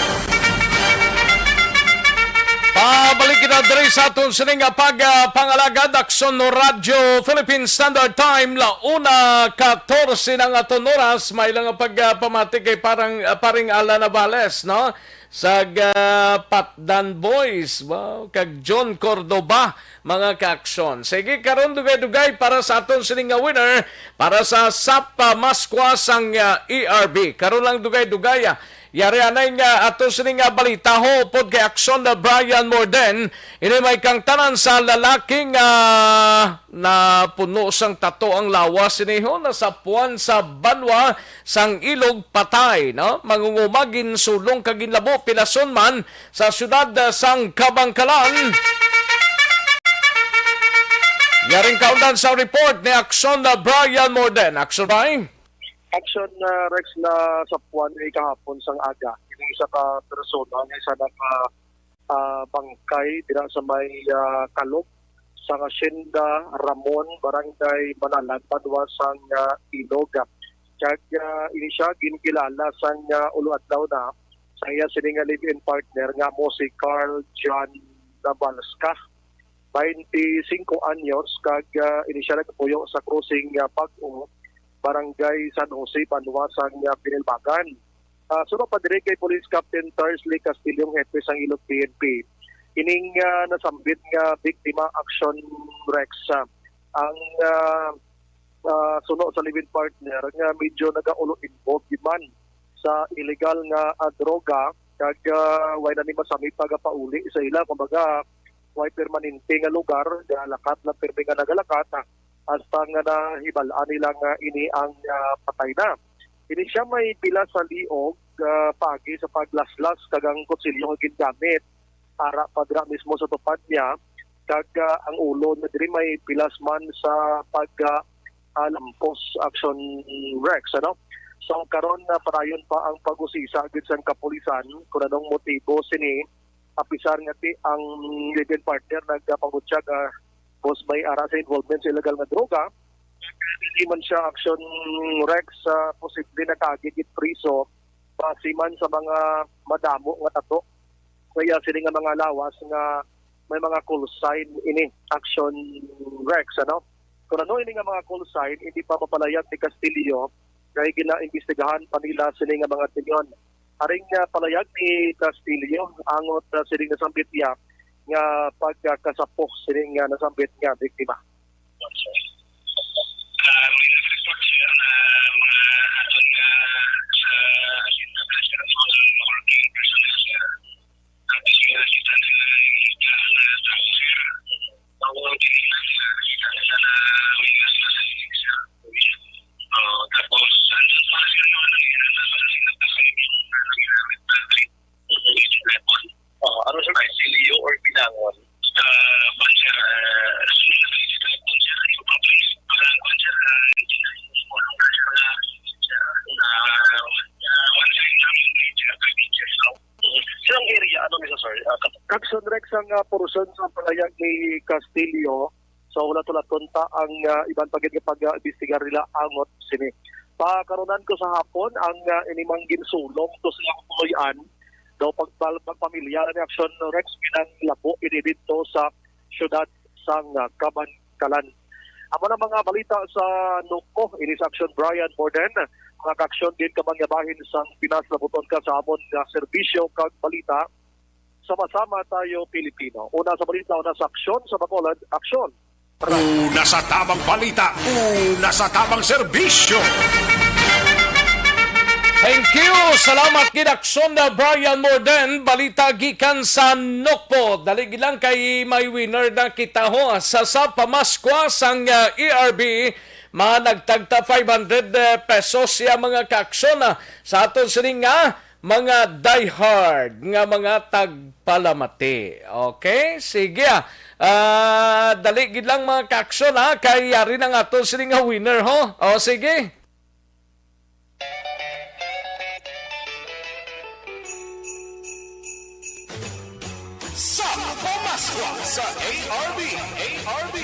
Pabalik kita diri sa aton sining nga pag, ah, pangalagad, Aksyon Radyo Philippine Standard Time, la una katorse na nga aton oras. May lang nga pag, ah, pamati kay parang, ah, paring Alan Navales, no? Sa, ah, Patdan Boys, wow, kag John Cordoba, mga kaaksyon. Sige, karon dugay-dugay para sa aton sining nga winner, para sa Sapa Maskwa sang, ah, E R B. Karon lang dugay-dugay, ah. Yari anay nga aton sining nga balita, ho, upod kay Aksyon na Brian Morden. Ini may kangtanan sa lalaki nga napuno sang tato ang lawas, ini, ho, nasapuan sa banwa sang Ilog, patay, no? Mangunguma, ginsulong kag ginlabo, pilason man sa siyudad, ah, sang Kabangkalan. Yaring kaundan sa report ni Aksyon na Brian Morden. Aksyon, Brian? Action, ah, Rex, nasapuan ni kahapon sang aga. Ini isa ka persona nga isa na ka, ah, bangkay dira sa may, ah, Kalog sang Hacienda Ramon, Barangay Manalag, banwa sang, ah, Ilog. Kag, ah, ini siya ginkilala sang, ah, ulo adlaw na sa iya sini nga live-in partner nga mo si Carl John Nabalska, twenty-five anyos, kag, ah, ini siya nagpuyo sa Crossing, ah, Bag-o, Barangay San Jose, banwa sang, ah, Binilbagan. Ah, suno pa diri kay Police Captain Tarsley Castillo, hepe sang Ilog P N P, ining, ah, nasambit nga biktima, Action Rex, ah, ang, ah, ah, suno sa live-in partner nga medyo nagaulo involved man sa illegal nga, ah, droga, kag, ah, way na ni masami pagapauli sa ila. Kumbaga, way permanente nga lugar, galakat lang pirmi nga nagalakat, ah, hasta nga nahibal-an nila nga ini ang, ah, patay na. Ini siya may pila sa liog, ah, pagi sa paglaslas kag ang kutsilyo nga gingamit ara pa dira mismo sa tupad niya, kag, ah, ang ulo na diri may pilas man sa pag, ah, ah, lampos, Action Rex, ano? So, karon na padayon pa ang pag-usisa gid sang kapulisan kung anong motibo sini, apisar nga ti ang live-in partner nagpangutya nga bus may ara sa involvement sa illegal nga droga. Hindi man siya, Action Rex, ah, posible na kaagi gid priso base man sa mga madamo nga tato sa iya sini nga mga lawas nga may mga call sign ini, Action Rex, ano? Kung ano ini nga mga call sign, hindi pa mapalayag ni Castillo kay ginaimbestigahan pa nila sini nga mga tinyon. Aring, ah, palayag ni Castillo, angot, ah, sini nga sambit niya nga pagkakasapo sini nga nasambit nga biktima. Ah, may nag-report siya na mga aton nga sa Asinta Pressure Zone, mga working personnel siya. Tapos yung nakita nila yung na tao siya. Ang mga tinignan nila, nakita nila na may gas na sa linig siya. Oo, tapos, andun pa siya yung ano, yung ano, yung ano, yung ano, yung ano, yung ano, yung ano, yung ano, Ah, ano siya, Silio or Binangon? Ah, kuwan, sir, ah, Silio, sir, yung public, parang, kuwan, sir, ah, hindi na yung, ano, sir, ah, sir, ah, ah, one side lang yung major, major, no? Mm. Silang area, ano nila, sir? Ah, kat- Action Rex ang, ah, portion sa palayag ni Castillo. So, hulat-hulaton ta ang, ah, iban pa gid nga pag-imbestigar nila angot sini. Pakarunan ko sa hapon ang, ah, inimang ginsulong to sa iyang puloy-an daw pagpal-, pagpamilya ni Action Rex, pinanglabo ini didto sa siyudad sang, ah, Kabankalan. Amo na mga balita sa Noko, ini sa Action Brian Morden. Mga ka-aksyon, din ka mangyabahin sang pinaslabuton ka sa amon nga serbisyo kag balita. Sama-sama tayo, Pilipino. Una sa balita, una sa aksyon, sa Bacolod, aksyon. Una sa tamang balita, una sa tamang serbisyo. Thank you. Salamat gid, Aksyon na Brian Morden. Balita gikan sa Nokpo. Dali gid lang kay may winner na kita ho sa, sa pamaskwa sang, ah, E R B. Managtagta five hundred, eh, pesos siya, mga ka-aksyon, ah, sa aton sining nga mga diehard nga mga tagpalamati. Okay? Sige, ah. Ah, dali gid lang, mga ka-aksyon, ha, kay yari na nga aton sini nga winner, ho. O, sige. Sa pamaskwa sa A R B, A R B.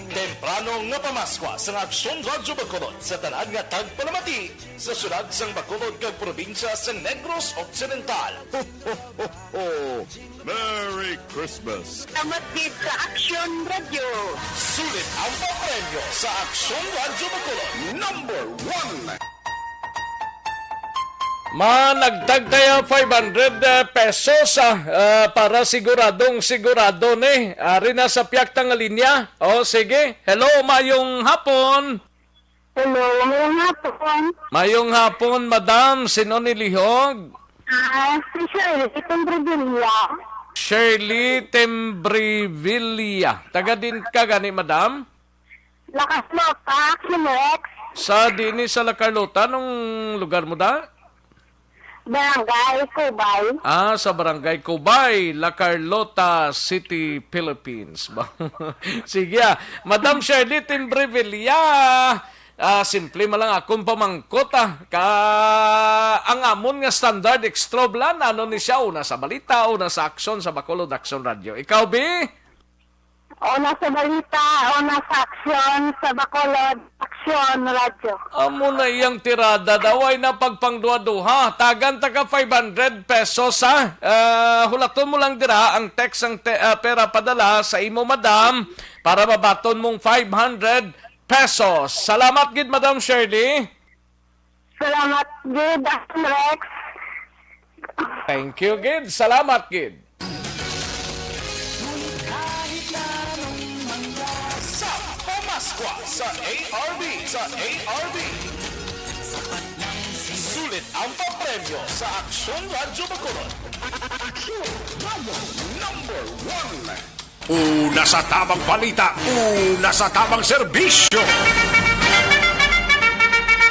Temprano nga pamaskwa sa Aksyon Radyo Bacolod sa tanan nga tagpalamati sa siyudad sang Bacolod kag probinsya sa Negros Occidental. Ho, ho, ho, ho. Merry Christmas! Salamat gid sa Aksyon Radyo. Sulit ang papremyo sa Aksyon Radyo Bacolod, number one. Managtagtaya five hundred, eh, pesos, ah, ah, para siguradong sigurado ni. Ari na sa pihak ta nga linya. O, sige. Hello, mayong hapon. Hello, mayong hapon. Mayong hapon, madam. Sino ni lihog? Ah, si Shirley Tembrevilla. Shirley Tembrevilla. Taga din ka gani, madam? La Carlota, Action Rex. Sa diin ni sa La Carlota, anong lugar mo da? Barangay Cubay. Ah, sa Barangay Cubay, La Carlota City, Philippines. Sige, ah. Madam Shirley Timbrevilla, Ah, simple man lang akong pamangkot, ah. Ka, ang amon nga standard extra blan, ano ni siya? Una sa balita, una sa aksyon sa Bacolod Aksyon Radio. Ikaw, Bi? Una sa balita, una sa aksyon sa Bacolod Aksyon Radio. Amo na iyang tirada daw ay napagpangduha-duha. Tagan ta ka five hundred pesos, ha? Ah, hulaton mo lang dira ang text ang te-, ah, pera padala sa imo, madam, para mabaton mong five hundred pesos. Salamat gid, Madam Shirley. Salamat gid, Rex. Thank you gid. Salamat gid. Sa Pamaskwa sa A R B, sa A R B. Sulit ang papremyo sa Aksyon Radyo Bacolod. Aksyon Radyo number one. Una sa tamang balita, una sa tamang serbisyo.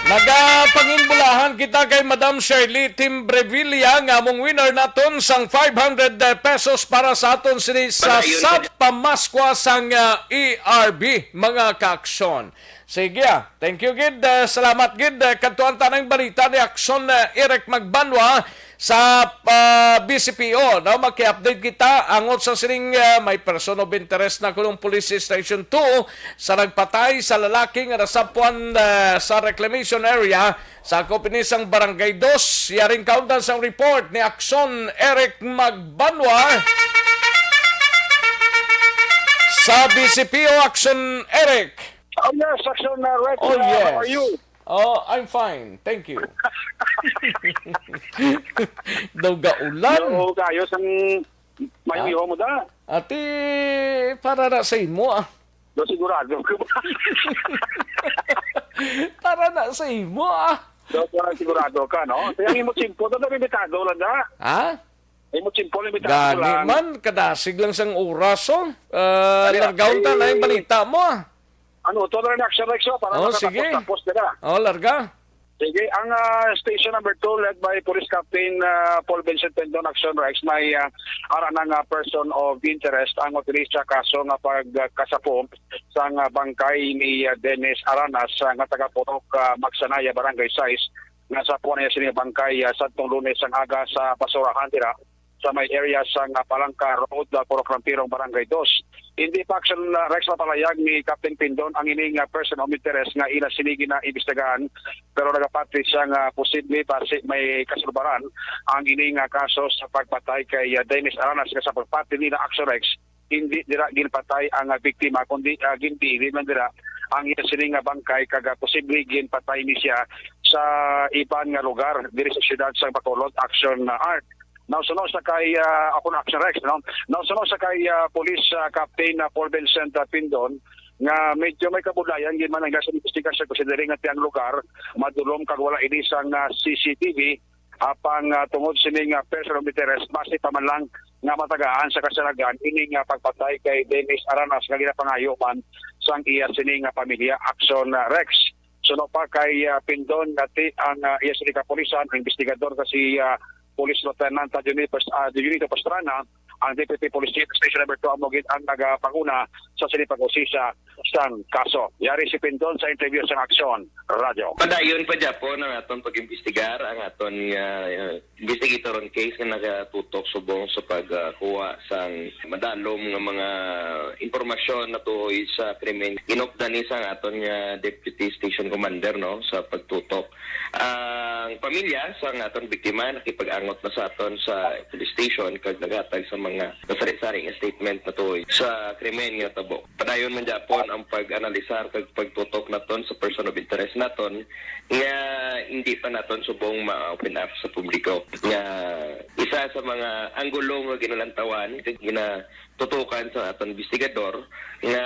Nagapanginbulahan kita kay Madam Shirley Timbrevilla nga among winner naton sang five hundred pesos para sa aton sini sa Padayon ka dyan. Sap Pamaskwa sang, ah, A R B, mga kaaksyon. Sige, ah. Thank you gid. Ah, salamat gid. Ah, kadtuan ta na ang balita ni Aksyon, ah, Eric Magbanwa sa, ah, B C P O, no? Maki-update kita angot sa sining, ah, may person of interest na kulong Police Station two sa nagpatay sa lalaki nga nasapuan, ah, sa reclamation area sa Copinisang Barangay Dos. Yaring kaundan sang report ni Aksyon Eric Magbanwa sa B C P O. Aksyon Eric. Oh, yes, Aksyon, uh, Rex, Oh, uh, how yes. are you? Oh, I'm fine. Thank you. Daw gaulan. Oo, kayo sang mayong Ah? Iho mo da. Ati, para na sa imo, ah. Do sigurado ka ba? Para na sa imo, ah. Do para sigurado ka, no? Kaya ang imo tiyempo, do limitado lang da. Ha? Imo tiyempo, limitado Gani lang. Man, kadasig lang sang oras, oh. Ah, Kaya, largahon ta na eh, yung balita mo, ah. Ano, to na rin action, Rex, oh, para Oh, sige. makatapos-tapos na. Oh, larga. Sige, ang, ah, station number two led by Police Captain, ah, Paul Vincent Pendon, action, Rex, may, ah, ara na nga person of interest ang opilisya kaso nga pagkasapo sang, ah, bangkay ni, ah, Dennis Aranas, ah, nga taga Purok, ah, Magsanaya, Barangay Sais, nga sa puwan niya sini bangkay, ah, sadtong Lunes ang aga sa basurahan dira sa may area sang, ah, Palangka Road, ah, Purok Rampirong, Barangay Dos. Hindi pa action, ah, Rex, mapalayag ni Captain Pindon ang ining, ah, person of interest nga ila sini ginaimbestigahan, pero nagapati siya nga posible pa si may kasulbaran ang ining, ah, kaso sa pagpatay kay, ah, Dennis Aranas nga sa pagpati nila action, Rex, hindi dira ginpatay ang, ah, biktima, kundi, ah, ginbiwid man dira ang iya sini nga bangkay kag, ah, posible ginpatay ni siya sa iban nga lugar diri sa siyudad sa Bacolod, action, ah, Art. Nausuno sa kay, ah, ako na, action, Rex, no? Nausuno sa kay, ah, Police, ah, Captain, ah, Paul Vincent, ah, Pindon nga medyo may kabudlayan gid man ang gas investigasyon, considering nga ti ang lugar madulom kag wala ini sang, ah, C C T V. Apang, ah, tungod sini nga person of interest, basi pa man lang nga matagaan sa kasalagan ini nga pagpatay kay Dennis Aranas nga ginapangayo man sang iya sini nga pamilya, action, ah, Rex. Suno pa kay, ah, Pindon, nga ti ang, ah, iya sini kapulisan, ang investigador nga si, ah, Police Lieutenant, ah, Junito Pas-, ah, Junito Pastrana, ang Deputy Police Chief Station number two, amo gid ang nagapanguna sa sini pag-usisa sang kaso. Yari si Pindon sa interview sang Aksyon Radyo. Padayon pa gyapon ang aton pag-imbestigar, ang aton, ah, investigator on case nga nagatutok subong sa pagkuha sang madalom nga mga impormasyon natuhoy sa krimen. Inupdan ni sang aton nga Deputy Station Commander, no, sa pagtutok. Ang pamilya sang aton biktima nakipag-angot na sa aton sa police station kag naghatag sa mga kasari-sari nga statement natuhoy sa krimen nga natabo. Padayon man gyapon ang pag-analisar kag pagtutok naton sa person of interest naton nga hindi pa naton subong ma-open up sa publiko. Nga isa sa mga anggulo nga ginalantawan kag ginatutukan sa aton investigador nga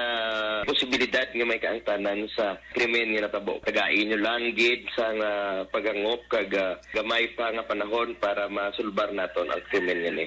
posibilidad nga may kaangtanan sa krimen nga natabo. Tagai nyo lang gid sa nga pagangop kag, ah, gamay pa nga panahon para masulbar naton ang krimen nga ni.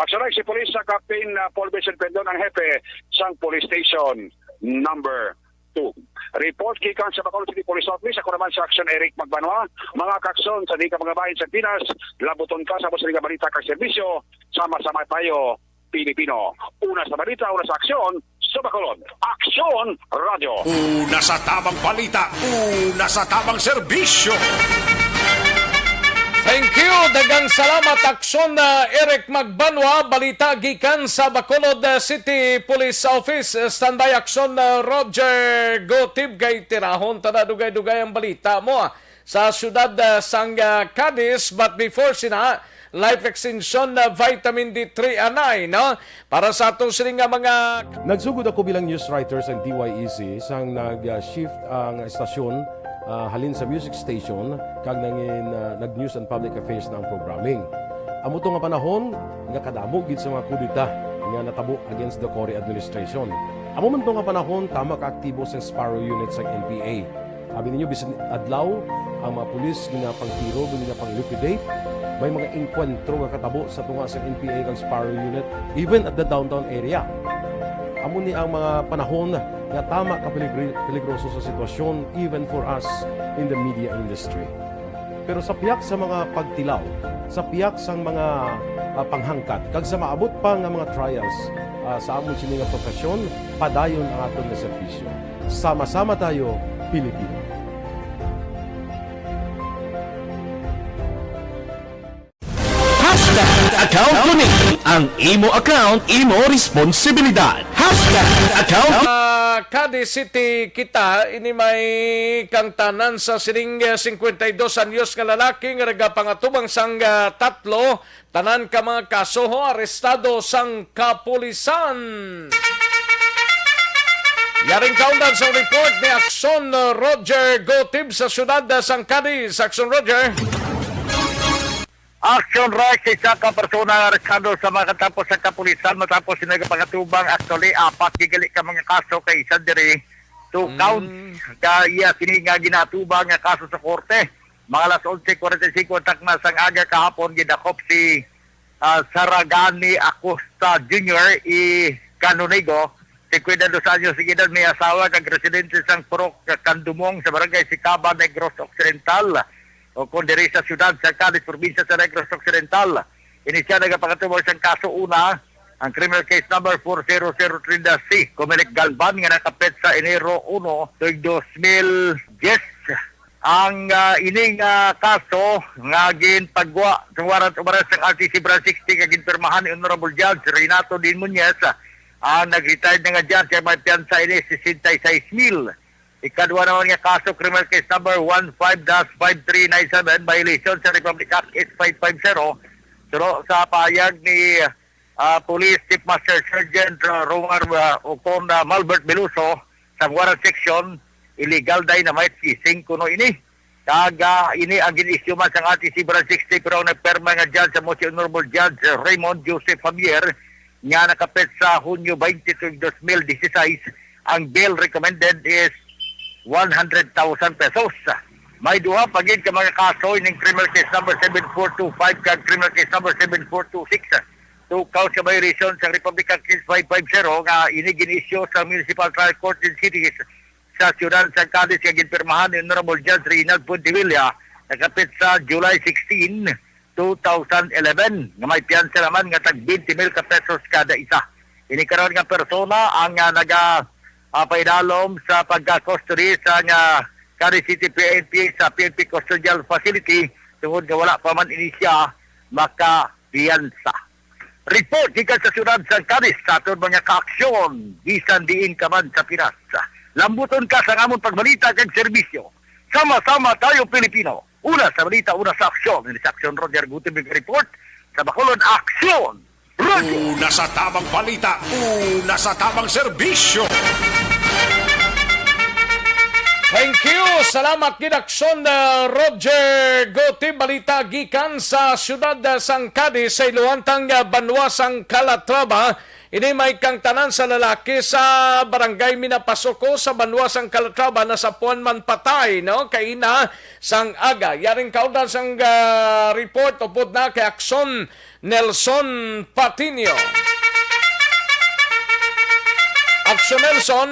Aksyon si Police sa Captain, ah, Paul Vincent Pendon, ang hepe sang Police Station number two. Report gikan sa Bacolod City Police Office, ako naman sa Aksyon Eric Magbanwa, mga kaaksyon sa di ka mga bahin sa Pinas, labuton ka sa mga balita kag serbisyo, sama-sama tayo, Pilipino. Una sa balita, una sa aksyon, sa Bacolod. Aksyon Radio. Una sa tamang balita, una sa tamang serbisyo. Thank you. Daghang salamat, Aksyon, uh, Eric Magbanwa. Balita gikan sa Bacolod, uh, City Police Office. Uh, standby, Aksyon, uh, Roger Gotib, kay tirahon ta na dugay-dugay ang balita mo, ah, sa siyudad, ah, sang, ah, Cadiz. But before sina, Life Extension, ah, Vitamin D three anay, no? Para sa atong sini nga mga Nagsugod ako bilang news writer sa D Y E C sang nag-shift ang estasyon, ah, halin sa music station kag nangin, ah, nag-news and public affairs na ang programming. Amo to nga panahon nga kadamo gid sa mga kudeta nga natabo against the Cory administration. Amo man to nga panahon, tama ka aktibo sang Sparrow Unit sang N P A. Abi ninyo, bisan adlaw, ang mga pulis ginapangtiro, ginapang-liquidate. May mga engkwentro nga katabo sa tunga sa N P A kag Sparrow Unit, even at the downtown area. Amo ni ang mga panahon nga tama ka peligri-, peligroso sa sitwasyon, even for us in the media industry. Pero sa pihak sa mga pagtilaw, sa pihak sang mga, ah, panghangkat, kag sa maabot pa nga mga trials, ah, sa amon sini nga profesyon, padayon ang aton nga serbisyo. Sama-sama tayo, Pilipino. Hashtag account ko ni. Ang imo account, imo responsibilidad. Hashtag account. Ah, Cadiz City kita, ini may kangtanan sa sining, eh, singkwenta y dos anyos nga lalaki nga nagapangatubang sang, ah, tatlo. Tanan ka mga kaso ho, arestado sang kapulisan. Yaring kaundan sa report ni Aksyon, uh, Roger Gotib sa siyudad, uh, sang Cadiz. Aksyon, Roger. Aksyon, Rex, isa ka persona ang arestado sa mga katapos sa kapulisan matapos sila nagapakatubang. Actually, apat gigali ka mga kaso kay isa diri, two Mm. counts. Kaya sini nga ginatubang nga kaso sa korte. Mga alas onse kwarenta y cinco ang takna sang aga kahapon, gidakop si, ah, Saragani Acosta Junior y Canonigo, singkwenta y dos anyos ang edad, may asawa kag residente sang Purok Candumong sa Barangay Sicaba, Negros Occidental, o kon diri sa siyudad sa Cadiz, probinsya sa Negros Occidental. Ini siya nagapakatubang sang kaso una, ang criminal case number four zero zero three dash C, Comelec Galban, nga nakapit sa Enero uno, tuig dos mil diyes. Ang, ah, ining, ah, kaso nga ginpagwa sa warrant of arrest ng R T C Branch sixty nga ginpirmahan ni Honorable Judge Renato Dean Muñez, ah, ang nag-retired na nga judge, ang may piyansa ini sesenta y seis mil. Ikadwa naman nga kaso, criminal case number one five dash five three nine seven, violation sa Republic Act S five five zero. Suno sa pahayag ni, ah, Police Chief Master Sergeant, ah, Romar, ah, Ocon, ah, Malbert Veloso, sa warrant section, illegal dynamite, gising kuno ini. Kag, ah, ini ang gin-issue man sang R T C Branch sixty, pero ang nagpirma nga judge amo si Honorable Judge Raymond Joseph Javier, nga nakapit sa Hunyo twenty-two, dos mil dieciséis. Ang bail recommended is one hundred thousand pesos. May duha pa gid ka mga kaso, ining criminal case number seven four two five kag criminal case number seven four two six. Two counts sa violation sa Republic Act six five five zero nga ini gin-issue sa Municipal Trial Court in City sa siyudad sa Cadiz nga ginpirmahan ni Honorable Judge Reynald Fuentevilla nakapit sa July sixteen, two thousand eleven, nga may piyansa naman nga tag twenty mil ka pesos kada isa. Ini karon nga persona ang, ah, naga, ah, paidalom sa pagka-custody sa nga Cadiz City P N P sa P N P Custodial Facility tungod nga wala pa man ini siya makapiyansa. Report gikan sa siyudad sa Cadiz sa aton mga kaaksyon, bisan diin ka man sa Pinas. Lambuton ka sa amon pagbalita kag serbisyo. Sama-sama tayo, Pilipino. Una sa balita, una sa aksyon. Ini sa aksyon, Roger Gutierrez report sa Bacolod Aksyon. Roger. Una sa tamang balita, una sa tamang serbisyo. Thank you. Salamat gid, Aksyon, uh, Roger Gutierrez. Balita gikan sa siyudad, uh, sang Cadiz, sa iluhantang, uh, banwa sang Calatrava. Ini may kangtanan sa lalaki sa barangay Minapasuko sa banwa sang Calatrava, nasapuan man patay, no? Kaina sang aga. Yaring kaundan sang, ah, report upod na kay Aksyon Nelson Patiño. Aksyon Nelson.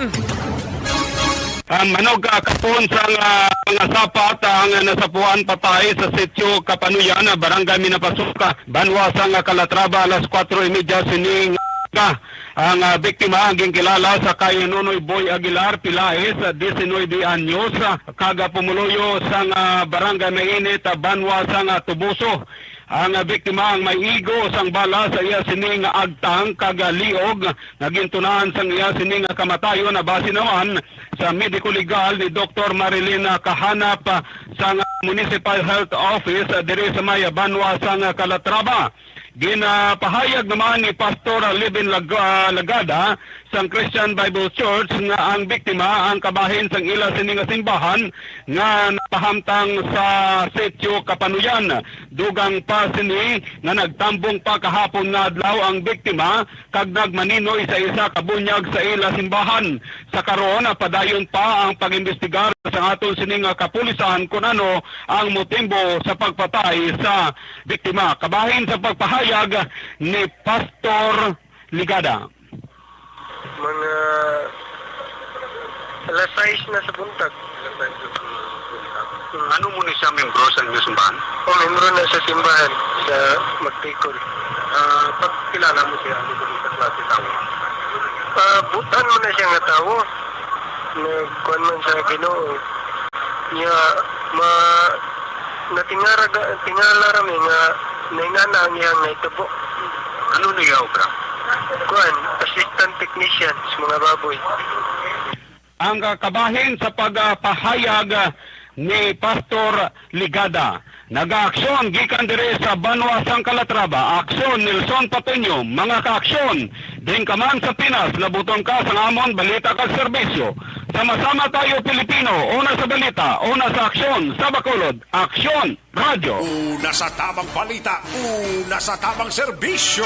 Ang manog, ah, kapon sang, ah, mga sapat ang nasapuan patay sa sitio Kapanuyan, ah, barangay Minapasuka, banwa sang Calatrava, alas kuwatro y medya sining aga. Ang, ah, biktima ang ginkilala sa kay Nonoy Boy Aguilar Pilaes, ah, diecinuebe anyos, ah, kag, ah, pumuluyo sang, ah, Barangay Mainit, ah, banwa sang, ah, Toboso. Ang, ah, biktima ang may igo sang bala sa iya sini nga agtang kag, ah, liog nga gintunahan sang iya sini nga kamatayon, na base naman sa mediko legal ni Doktor Marilyn, ah, Kahanap, ah, sang, ah, Municipal Health Office, ah, diri sa may, ah, banwa sang, ah, Calatrava. Ginapahayag naman ni Pastor Levin Lag-, ah, Lagada sang Christian Bible Church nga ang biktima ang kabahin sang ila sini nga simbahan nga napahamtang sa Sitio Kapanuyan. Dugang pa sini nga nagtambong pa kahapon nga adlaw ang biktima kag nagmaninoy sa isa ka bunyag sa ila simbahan. Sa karon, padayon pa ang pag-imbestigar sa aton sini nga kapulisan kung ano ang motibo sa pagpatay sa biktima. Kabahin sa pagpahayag ni Pastor Ligada. Mga alas sais na sa buntag. Ano mo ni siya membro sa inyong simbahan? O, membro na sa simbahan sa Magtikol. Ah, pagkilala mo siya, ano ba sa klase tao? Ah, butan mo na siya nga tawo. Nagkuan man sa Ginoo. Niya, ma, natingala, tingala ra mi nga naingana ang iyang naitubo. Ano niya obra? Kuan, assistant technician sa mga baboy. Ang, ah, kabahin sa pagpahayag, ah, ni Pastor Ligada. Nagaaksyon gikan diri sa banwa sang Calatrava. Aksyon Nelson Pateño, mga kaaksyon. Diin ka man sa Pinas, labuton ka sang amon balita kag serbisyo. Sama-sama tayo, Pilipino, una sa balita, una sa aksyon, sa Bacolod, Aksyon Radyo. Una sa tamang balita, una sa tamang serbisyo.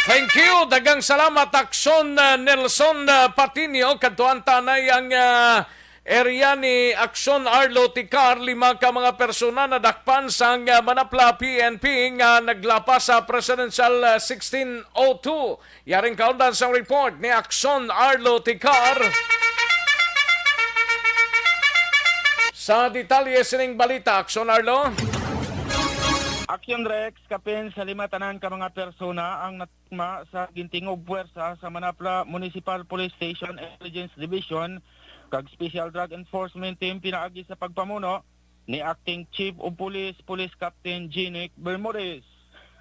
Thank you. Daghang salamat, Aksyon, uh, Nelson, uh, Patinio. Kadtuan ta anay ang, uh, area ni Aksyon Arlo Ticar. Lima ka mga persona nadakpan sang, uh, Manapla P N P nga naglapas sa Presidential, uh, sixteen oh two. Yaring kaundan sang report ni Aksyon Arlo Ticar. Sa detalye sining balita, Aksyon Arlo. Aksyon Rex, kapin sa lima tanan ka mga persona ang natikma sa gintingog puwersa sa Manapla Municipal Police Station Intelligence Division kag Special Drug Enforcement Team pinaagi sa pagpamuno ni Acting Chief of Police, Police Captain Ginic Bermudez.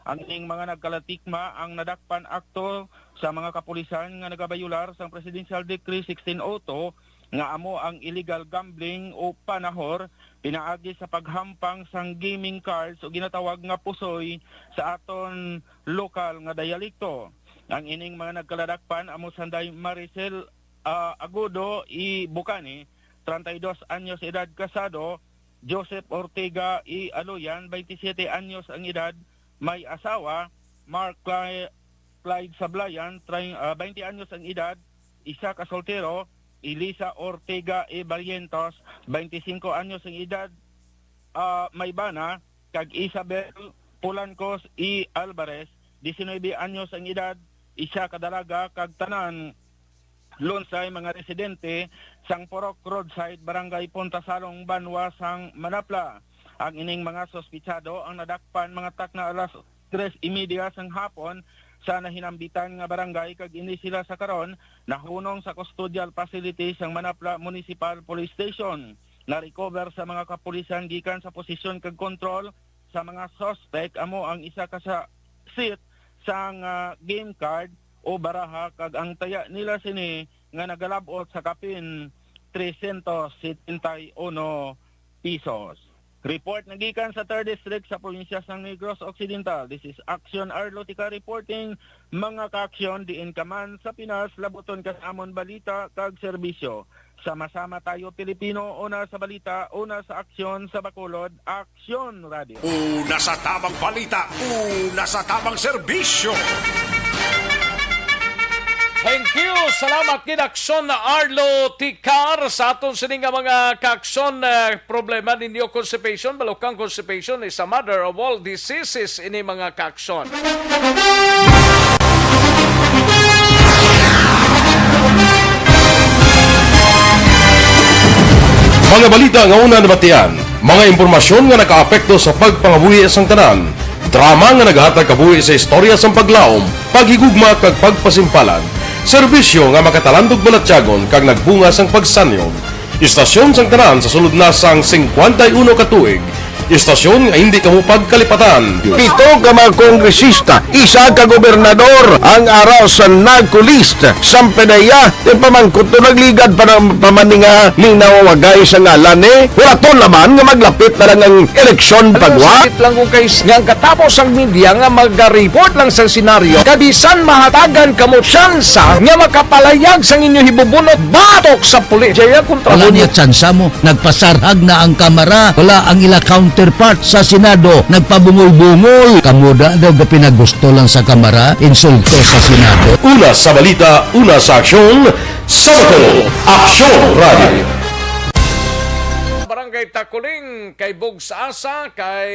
Ang ining mga nagkalatikma ang nadakpan akto sa mga kapulisan nga nagabayular sang Presidential Decree sixteen oh two nga amo ang illegal gambling o panahor pinaagi sa paghampang sang gaming cards o ginatawag nga pusoy sa aton lokal nga dayalekto. Ang ining mga nagkaladakpan amo sanday Maricel, ah, Agudo E. Bucani, treinta y dos anyos edad, kasado, Joseph Ortega E. Aloyan, twenty-seven anyos ang edad, may asawa, Mark Cly-, Clyde Sablayan, try-, ah, twenty anyos ang edad, isa ka soltero, Elisa Ortega E. Barrientos, twenty-cinco anyos ang edad, ah, may bana, kag Isabel Pulancos E. Alvarez, diecinuebe anyos ang edad, isa ka dalaga, kag tanan Lunsay mga residente sang Purok Roadside, Barangay Punta Salong, banwa sang Manapla. Ang ining mga suspitsado ang nadakpan mga takna alas tres y media sang hapon sa nahinambitan nga barangay, kag ini sila sa karon nahunong sa custodial facility sang Manapla Municipal Police Station. Na-recover sa mga kapulisan gikan sa posisyon kag kontrol sa mga suspect amo ang isa ka sa set sang, ah, game card o baraha, kag ang taya nila sini nga nagalab-ot sa kapin trescientos setenta y uno pesos. Report nagikan sa Third District sa probinsya sang Negros Occidental. This is Action Arlotica reporting, mga kaaksyon, diin ka man sa Pinas, labuton ka sa amon balita kag serbisyo. Sama-sama tayo, Pilipino, una sa balita, una sa aksyon, sa Bacolod, Aksyon Radio. Una sa tamang balita, una sa tamang serbisyo. Thank you. Salamat gid, Aksyon Arlo Ticar, sa aton sini nga mga kaaksyon, eh, problema ninyo constipation, balukang constipation is a mother of all diseases ini, mga kaaksyon. Mga balita nga una nabatian, mga impormasyon nga nakaapekto sa pagpangabuhi sang tanan. Drama nga naghatag kabuhi sa istorya sang paglaom, paghigugma, kag pagpasimpalan. Serbisyo nga makatalandog balatyagon kag nagbunga sang pagsanyon. Istasyon sang tanan sa sulod na sang singkwenta y uno ka tuig. Istasyon nga hindi kamo pagkalipatan. Pito ka mga kongresista, isa ka gobernador ang ara sa NARCO list. Sampanaya, yung pamangkot to nagligad pa ng pamaninga, linaw wagay sa ngalan eh. Wala to naman nga maglapit na lang ang eleksyon. Ano, pagwa? Sakit lang kung kay s-, nga ang katapos ang media nga maga-report lang sa senaryo, kabisan mahatagan kamo tsansa nga makapalayag sang inyo hibubunot batok sa pulis. Jaya kontra. Wala mo niya tsansa mo. Nagpasarhag na ang Kamara. Wala ang ila counterpart sa Senado. Nagpabungol-bungol. Kamo da daw gapinagusto lang sa Kamara. Insulto sa Senado. Una sa balita, una sa aksyon, sa Bacolod, Aksyon Radio. Barangay Takuling, kay Bog sa Asa, kay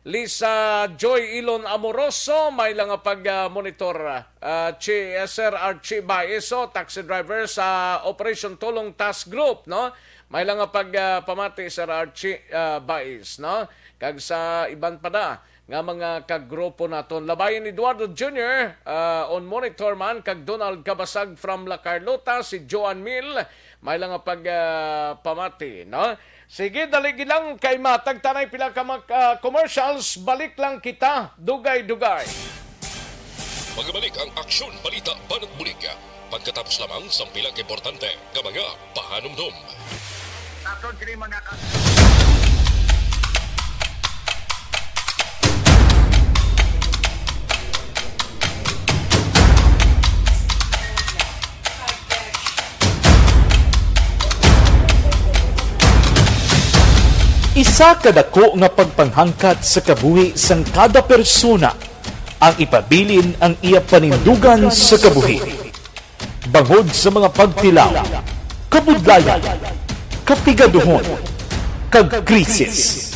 Lisa Joy Ilon Amoroso, may lang nga pag, ah, monitor, ah, chi-, ah, Sir Archie Baiso, taxi driver sa Operation Tulong Task Group, no? May lang nga pag, ah, pamati, Sir Archie, ah, Bais, no? Kag sa iban pa da nga mga kagrupo naton. Labayan Eduardo Junior, ah, on monitor man, kag Donald Cabasag from La Carlota, si Joan Mil, may lang nga pag, ah, pamati, no? Sige, dali gid lang kay matag tanay pila ka mga, ah, commercials, balik lang kita, dugay-dugay. Magbalik ang Aksyon Balita Banat Bulig pagkatapos lamang sang pila ka importante nga mga pahanumdom. Aton sini mga ka- Isa ka dako nga pagpanghangkat sa kabuhi sang kada persona ang ipabilin ang iya panindugan sa kabuhi. Bangod sa mga pagtilaw, kabudlayan, kapigaduhon, kag krisis,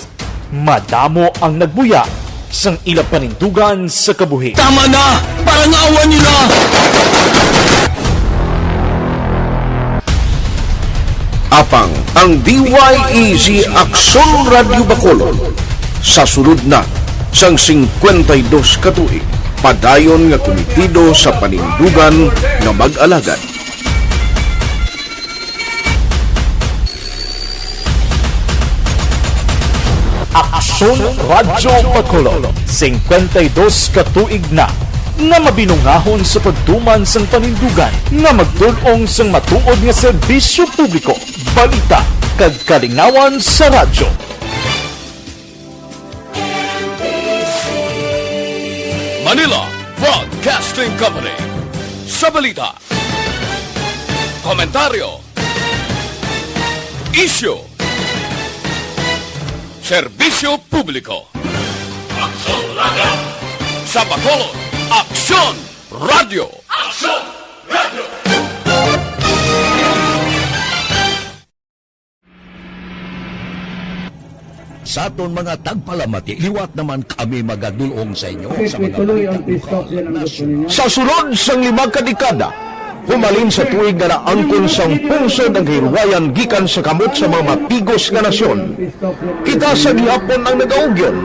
madamo ang nagbuya sang ila panindugan sa kabuhi. Tama na! Parangawan nila! Apang ang D Y E Z Aksyon Radyo Bacolod sa sulod na sang singkwenta y dos ka tuig, padayon nga kumitido sa panindugan nga mag-alagad. Aksyon Radyo Bacolod, singkwenta y dos ka tuig na nga mabinungahon sa pagtuman sang panindugan nga magtul-ong sang matuod nga serbisyo publiko, balita, kag kalingawan sa radyo. Manila Broadcasting Company. Sa balita, komentaryo, isyu, serbisyo publiko. Aksyon Radyo. Sa Bacolod, Aksyon Radyo. Aksyon Radyo. Sa aton mga tagpalamati, liwat naman kami magadul-ong sa inyo sa mga balita. Sa sulod sang lima ka dekada, humalin sa tuig nga naangkon sang pungsod ang kahilwayan gikan sa kamot sa mga matigos nga nasyon. Kita sa gihapon ang nagaugyon,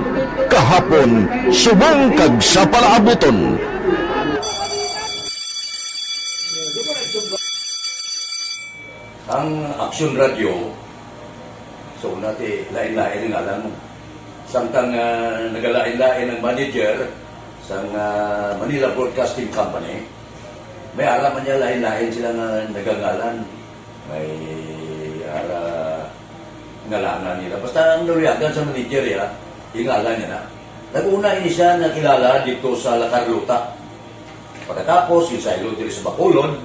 kahapon, subong kag sa palaabuton. Ang Aksyon Radyo, so, nati, lain-lain ang ngalan mo. Samtang, ah, nagalain-lain ang manager sang, ah, Manila Broadcasting Company, may ara man niya lain-lain sila nga nagangalan. May ara ngalanan nila. Basta ang naluyagan sa manager, ya, yung ngalan niya na. Nag-una ini siya nakilala dito sa La Carlota. Pagkatapos, ginsaylo diri sa Bacolod,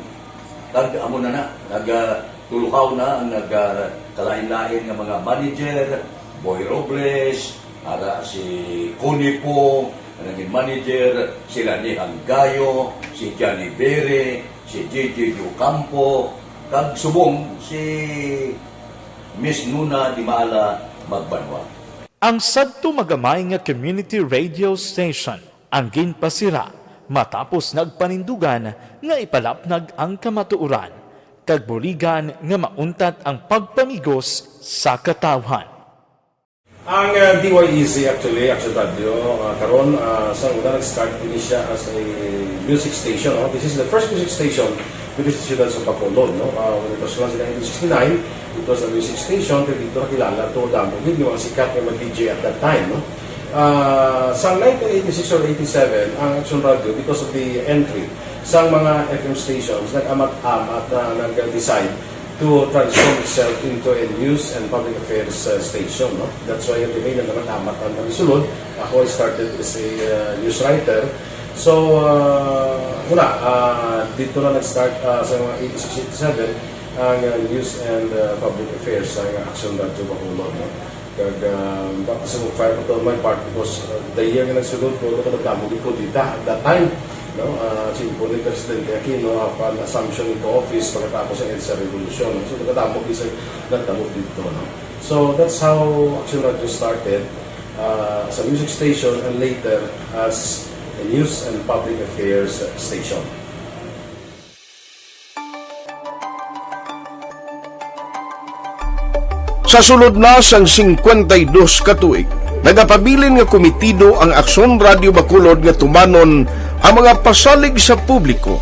kag amo na na, nag, ah, tulukaw na ang nag, ah, kalain-lain nga mga manager, Boy Robles, ara si Connie Pong, ang naging manager, sila ni Hanggayo, si Johnny Bere, si J J Ocampo, kag subong si Miss Nuna Dimala Magbanwa. Ang sadto magamay nga community radio station ang ginpasira matapos nagpanindugan nga ipalapnag ang kamatuoran kag buligan nga mauntat ang pagpamigos sa katawhan. Ang uh, D Y E Z actually, Action Radio, uh, karon uh, sa una nag-start din siya as a music station. No? This is the first music station dito sa siyudad sa Bacolod. No? Uh, when it was launched in nineteen sixty-nine, it was a music station, pero dito nakilala to damo gid yung mga sikat nga mga D J at that time. No? Uh, sa nineteen eighty-six or eighty-seven, ang Action Radio, because of the entry sa mga F M stations, nag-amat-amat na nag-decide to transform itself into a news and public affairs uh, station. No? That's why every day nagkakatamat ang kami sulod. Ako, I started as a uh, news writer. So, uh, wala. Uh, dito na nag-start uh, sa mga eighty-six, eighty-seven ang uh, news and uh, public affairs sa uh, Action Radio Bacolod. No? Kag uh, baka sa fire pa to my part because uh, the year nga nagsulod ko, nagkadamo gid ko dita at that time. No? Uh, simple ni Presidente Aquino, upon assumption into office pagkatapos ng EDSA Revolution. So, nagkadamo gid sa nagdamo dito. No? So, that's how Action Radio started uh, as a music station and later as a news and public affairs station. Sa sulod na sang singkwenta y dos ka tuig, nagapabilin nga komitido ang Aksyon Radio Bacolod nga tumanon ang mga pasalig sa publiko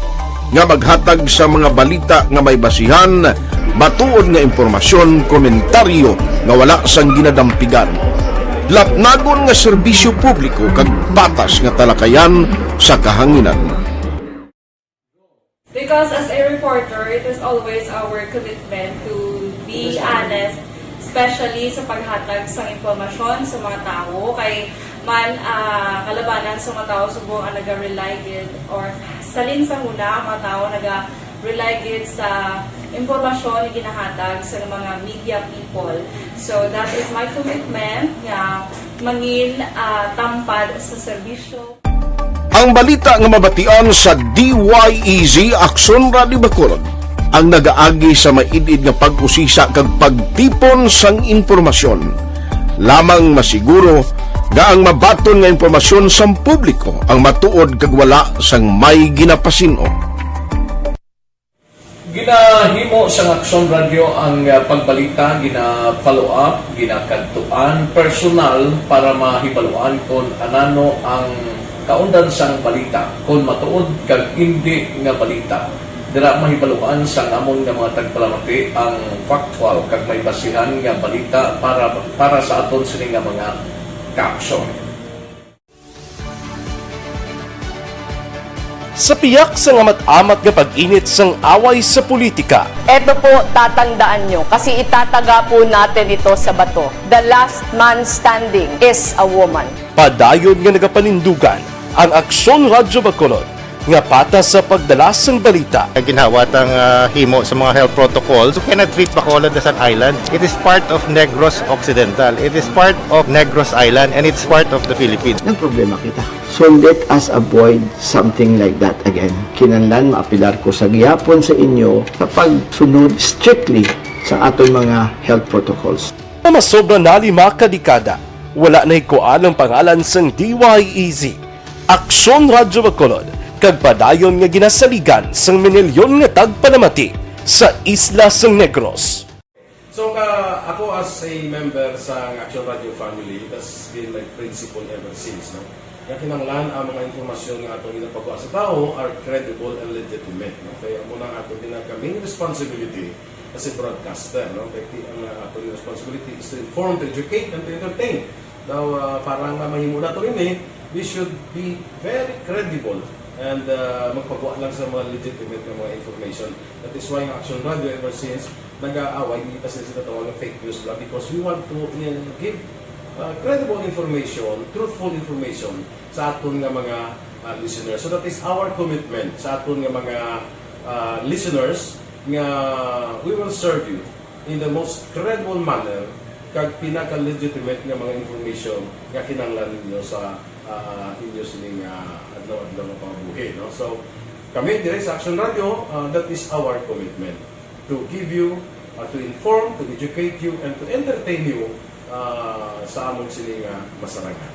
nga maghatag sa mga balita nga may basihan, matuod nga impormasyon, komentaryo nga wala sang ginadampigan, lapnagon nga serbisyo publiko kag patas nga talakayan sa kahanginan. Because as a reporter, it is always our commitment to be honest, especially sa paghatag sang impormasyon sa mga tawo kay man uh, kalabanan sa mga tawo subong ang naga-rely gid or salin sa huna ang mga tawo naga-rely gid sa impormasyon nga ginahatag sa mga media people. So that is my commitment nga mangin uh, tampad sa serbisyo. Ang balita nga mabatian sa D Y E Z Aksyon Radio Bacolod ang nagaagi sa maid-id nga pag-usisa kag pagtipon sang impormasyon. Lamang masiguro nga ang mabaton nga impormasyon sang publiko ang matuod kag wala sang may ginapasin-o. Ginahimo sang Aksyon Radio ang ah, pagbalita, gina-follow up, ginakadtuan personal para mahibaluan kon anano ang kaundan sang balita, kon matuod kag indi nga balita. Dira mahibaluan sang amon nga mga tagpalamati ang factual kag may basihan nga balita para para sa aton sini nga mga kaaksyon. Sa piyak sang amat-amat nga pag-init sang away sa politika. Eto po, tatandaan nyo, kasi itataga po natin ito sa bato. The last man standing is a woman. Padayon nga nagapanindugan ang Aksyon Radyo Bacolod nga patas sa pagdala sang balita. Ginhawat ang ah, himo sa mga health protocols. You cannot treat Bacolod as an island. It is part of Negros Occidental. It is part of Negros Island and it's part of the Philippines. Nagproblema kita. So let us avoid something like that again. Kinahanglan maapilar ko sa gihapon sa inyo sa pagsunod strictly sa aton mga health protocols. Nga masobra na lima ka dekada, wala nahikuan ang pangalan sang D Y E Z, Aksyon Radyo Bacolod, kag padayon nga ginasaligan sang minilyon nga tagpalamati sa isla sang Negros. So ka ako as a member sa Action Radio family, that's been my principle ever since, no? Nga kinahanglan ang mga impormasyon nga ato ginapagawa sa tawo are credible and legitimate, no? Kaya mo na ato ginaka main responsibility as a broadcaster, no? Kaya ang uh, ato responsibility is to inform, to educate, and to entertain. Now, uh, para nga mahimo nato ini, we should be very credible and uh, magpagawa lang sa mga legitimate nga mga information. That is why ang Action Radio ever since nag-aaway, hindi pa sila sinatawag ng fake news blog because we want to uh, give uh, credible information, truthful information sa aton nga mga uh, listeners. So that is our commitment sa aton nga mga uh, listeners nga we will serve you in the most credible manner kag pinaka-legitimate nga mga information nga kinahanglan ninyo sa uh, inyo sining uh, adlaw-adlaw nga pangabuhi. No? So, kami dire sa Action Radio, uh, that is our commitment to give you, uh, to inform, to educate you, and to entertain you uh, sa amon sining uh, masarangan.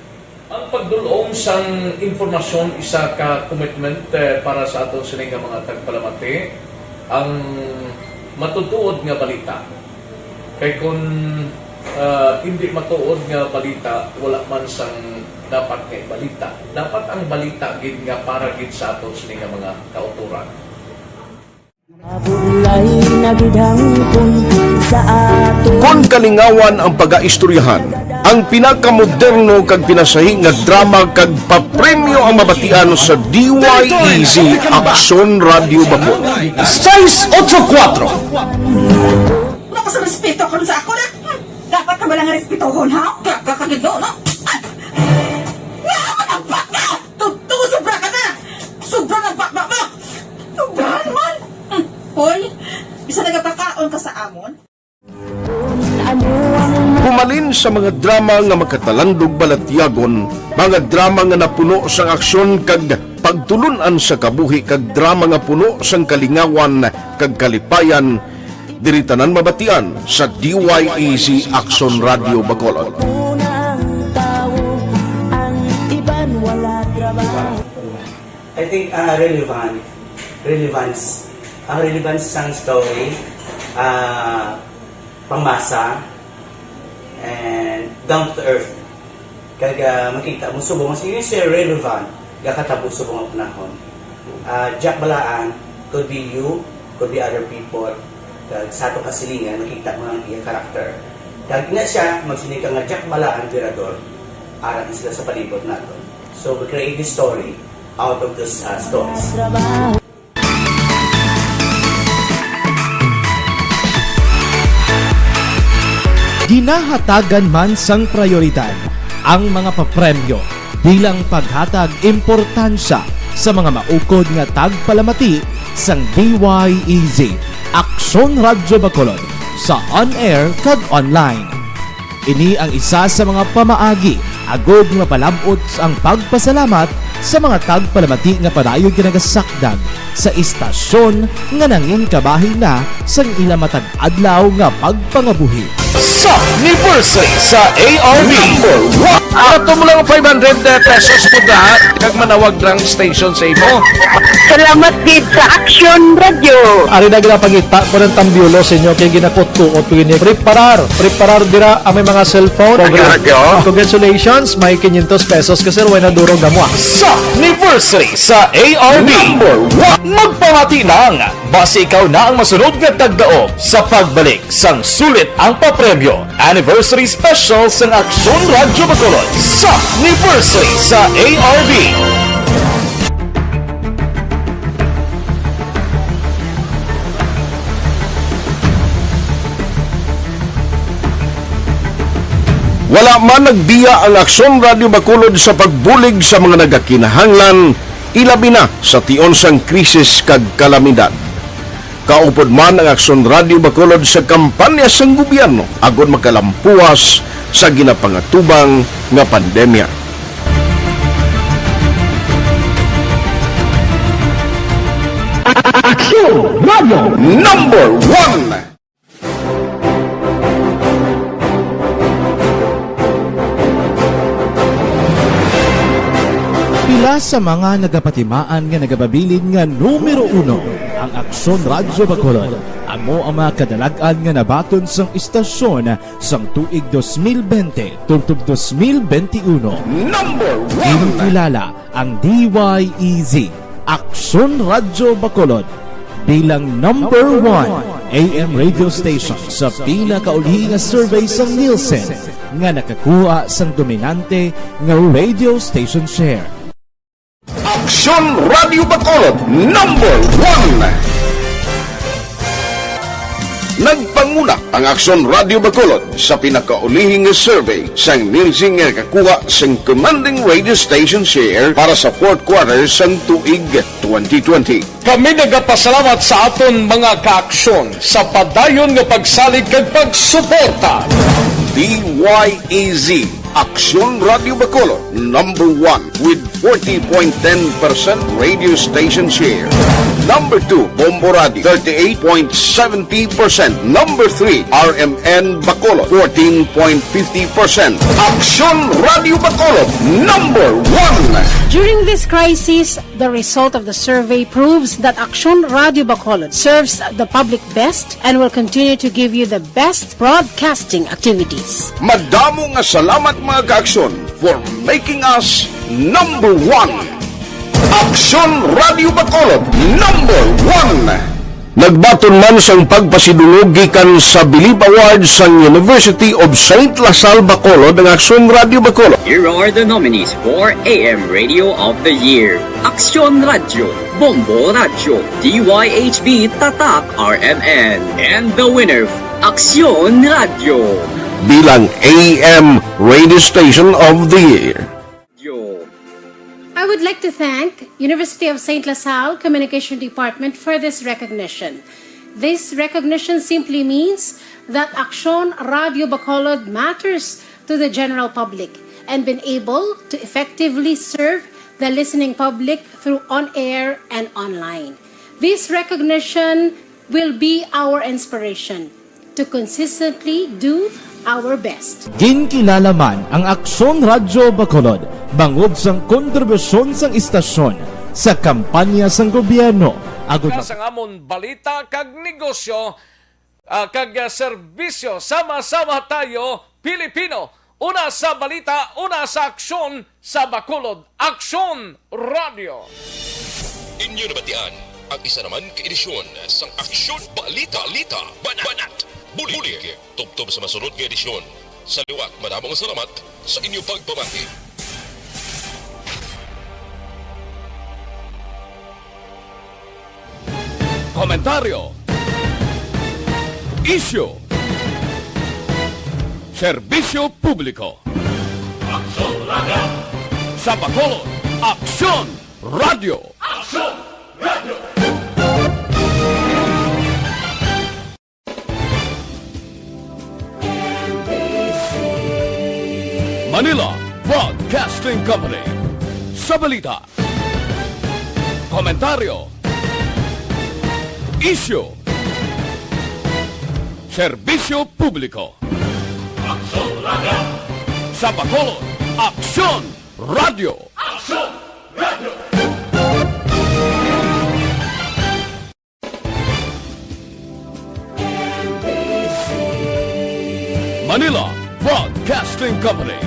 Ang pagdul-ong sang impormasyon isa ka commitment eh, para sa aton sini nga mga tagpalamati, ang matutuod nga balita. Kay kun Ah, hindi matuod nga balita, wala man sang dapat kay balita. Dapat ang balita gid nga para gid sa aton sini nga mga kautoran. Mabulay na gid hangpon sa aton. Kon kalingawan ang pagaistoryahan, ang pinakamoderno kag pinasahi nga drama kag papremyo ang mabatian sa D Y E Z Aksyon Radyo Bacolod. Sais otso kuwatro. Wala ka sa respeto karon sa ako na. Hmm. Dapat ka ba lang respetohon, ha? Ka, ka, ka, no? Ay! Nga, ano ang baka? Totoo, sobra ka na! Sobra na baka mo! Sobra naman! Hmm. Hoy, bisa nagapakaon ka sa amon? Humalin sa mga drama nga makatalandog balatyagon, mga drama nga napuno sang aksyon kag pagtulun-an sa kabuhi, kag drama nga puno sang kalingawan kag kalipayan, diri tanan mabatian sa D Y E Z Aksyon Radyo Bacolod. Unang tawo, ang iban wala trabaho. I think, ah, relevant, relevance, ang relevance sang story, ah, pangmasa, and down to earth. Kag, ah, makita mo subong, mas yun siya relevant, gakatabo subong ang panahon. Ah, Jack Balaan, could be you, could be other people. Kag sa ato kasilingan, makita mo ang iya character. Kag ina siya, magsiling ka nga Jack Balaan, Virador, ara sila sa palibot nato. So, we create this story out of those, ah, stories. Ginahatagan man sang prayoridad ang mga papremyo bilang paghatag importansya sa mga maukod nga tagpalamati sang D Y E Z, Aksyon Radyo Bacolod, sa on-air kag online. Ini ang isa sa mga pamaagi agod nga mapalab-ot ang pagpasalamat sa mga tagpalamati nga padayon ginagasakdag sa istasyon nga nangin kabahin na sang ila matag adlaw nga pagpangabuhi. Sa anniversary sa A R B. Number one. Ato mo lang five hundred pesos po na, kag manawag lang station sa imo. Salamat gid sa Aksyon Radyo. Ari na ginapangita ko ng tambyulo sa inyo kay ginakutkuot ko ini. Preparar, preparar dira ang may mga cellphone. Aksyon Radyo. Congratulations, may quinientos pesos ka, sir, way na durog na mo, ah. Sa anniversary sa A R B. Number one. Magpamati lang, basi ikaw na ang masunod nga tagdaog sa pagbalik sang sulit ang papremyo. Anniversary Special sang Aksyon Radyo Bacolod sa anniversary sa A R B. Wala man nagbiya ang Aksyon Radyo Bacolod sa pagbulig sa mga nagakinahanglan, ilabi na sa tion sang krisis kag kalamidad. Kaupod man ang Aksyon Radyo Bacolod sa kampanya sang gobyerno agod makalampuwas sa ginapangatubang nga pandemya. Aksyon Radyo Number One. Pila sa mga nagapatimaan nga nagapabilin nga numero uno ang Aksyon Radyo Bacolod. Amo ang mga kadalag-an nga nabaton sang istasyon sang tuig dos mil bente tubtob dos mil bente uno. Number one. Ginkilala ang D Y E Z, Aksyon Radyo Bacolod, bilang number one A M radio station sa pinakaulihi nga survey sang Nielsen, nga nakakuha sang dominante nga radio station share. Aksyon Radyo Bacolod, number one. Nagpanguna ang Aksyon Radyo Bacolod sa pinakaulihi nga survey sang Nielsen nga nakakuha sing commanding radio station share para sa fourth quarter sang tuig twenty twenty. Kami nagapasalamat sa aton mga kaaksyon sa padayon nga pagsalig kag pagsuporta. D Y E Z, Aksyon Radyo Bacolod, number one with forty point ten percent radio station share. Number two, Bombo Radio, thirty-eight point seventy percent. Number three, R M N Bacolod, fourteen point fifty percent. Aksyon Radio Bacolod, number one. During this crisis, the result of the survey proves that Aksyon Radio Bacolod serves the public best and will continue to give you the best broadcasting activities. Madamo nga salamat, mga ka-Aksyon, for making us number one. Aksyon Radio Bacolod, number one. Nagbaton man sang pagpasidungog gikan sa Bilib Awards sang University of Saint La Salle Bacolod ang Aksyon Radio Bacolod. Here are the nominees for A M Radio of the Year: Aksyon Radio, Bombo Radio, D Y H B Tatak R M N, and the winner, Aksyon Radio. Bilang A M Radio Station of the Year. Yo. I would like to thank University of Saint La Salle Communication Department for this recognition. This recognition simply means that Aksyon Radio Bacolod matters to the general public and been able to effectively serve the listening public through on-air and online. This recognition will be our inspiration to consistently do our best. Ginkilala man ang Aksyon Radyo Bacolod bangod sang kontribusyon sang istasyon sa kampanya sang gobyerno, agud Ka sa amon balita kag negosyo, ah, kag, ah, serbisyo, sama-sama tayo, Pilipino. Una sa balita, una sa aksyon, sa Bacolod, Aksyon Radio. Inyo nabatian ang isa naman ka edisyon sang Aksyon Balita, Balita, Banat, Banat, Bulig. Tubtob sa masunod nga edisyon. Sa liwat, madamo nga salamat sa inyo pagpamati. Komentaryo. Isyu. Serbisyo publiko. Aksyon Radyo. Sa Bacolod, Aksyon Radyo. Aksyon Radyo. Manila Broadcasting Company. Sa balita, komentaryo, isyu, serbisyo publiko. Aksyon Radyo. Sa Bacolod, Aksyon Radyo. Aksyon Radyo. Manila Broadcasting Company.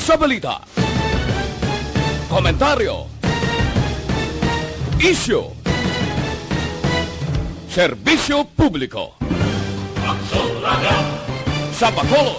Sa balita, komentaryo, isyu, serbisyo publiko. Aksyon Radyo. Sa Bacolod,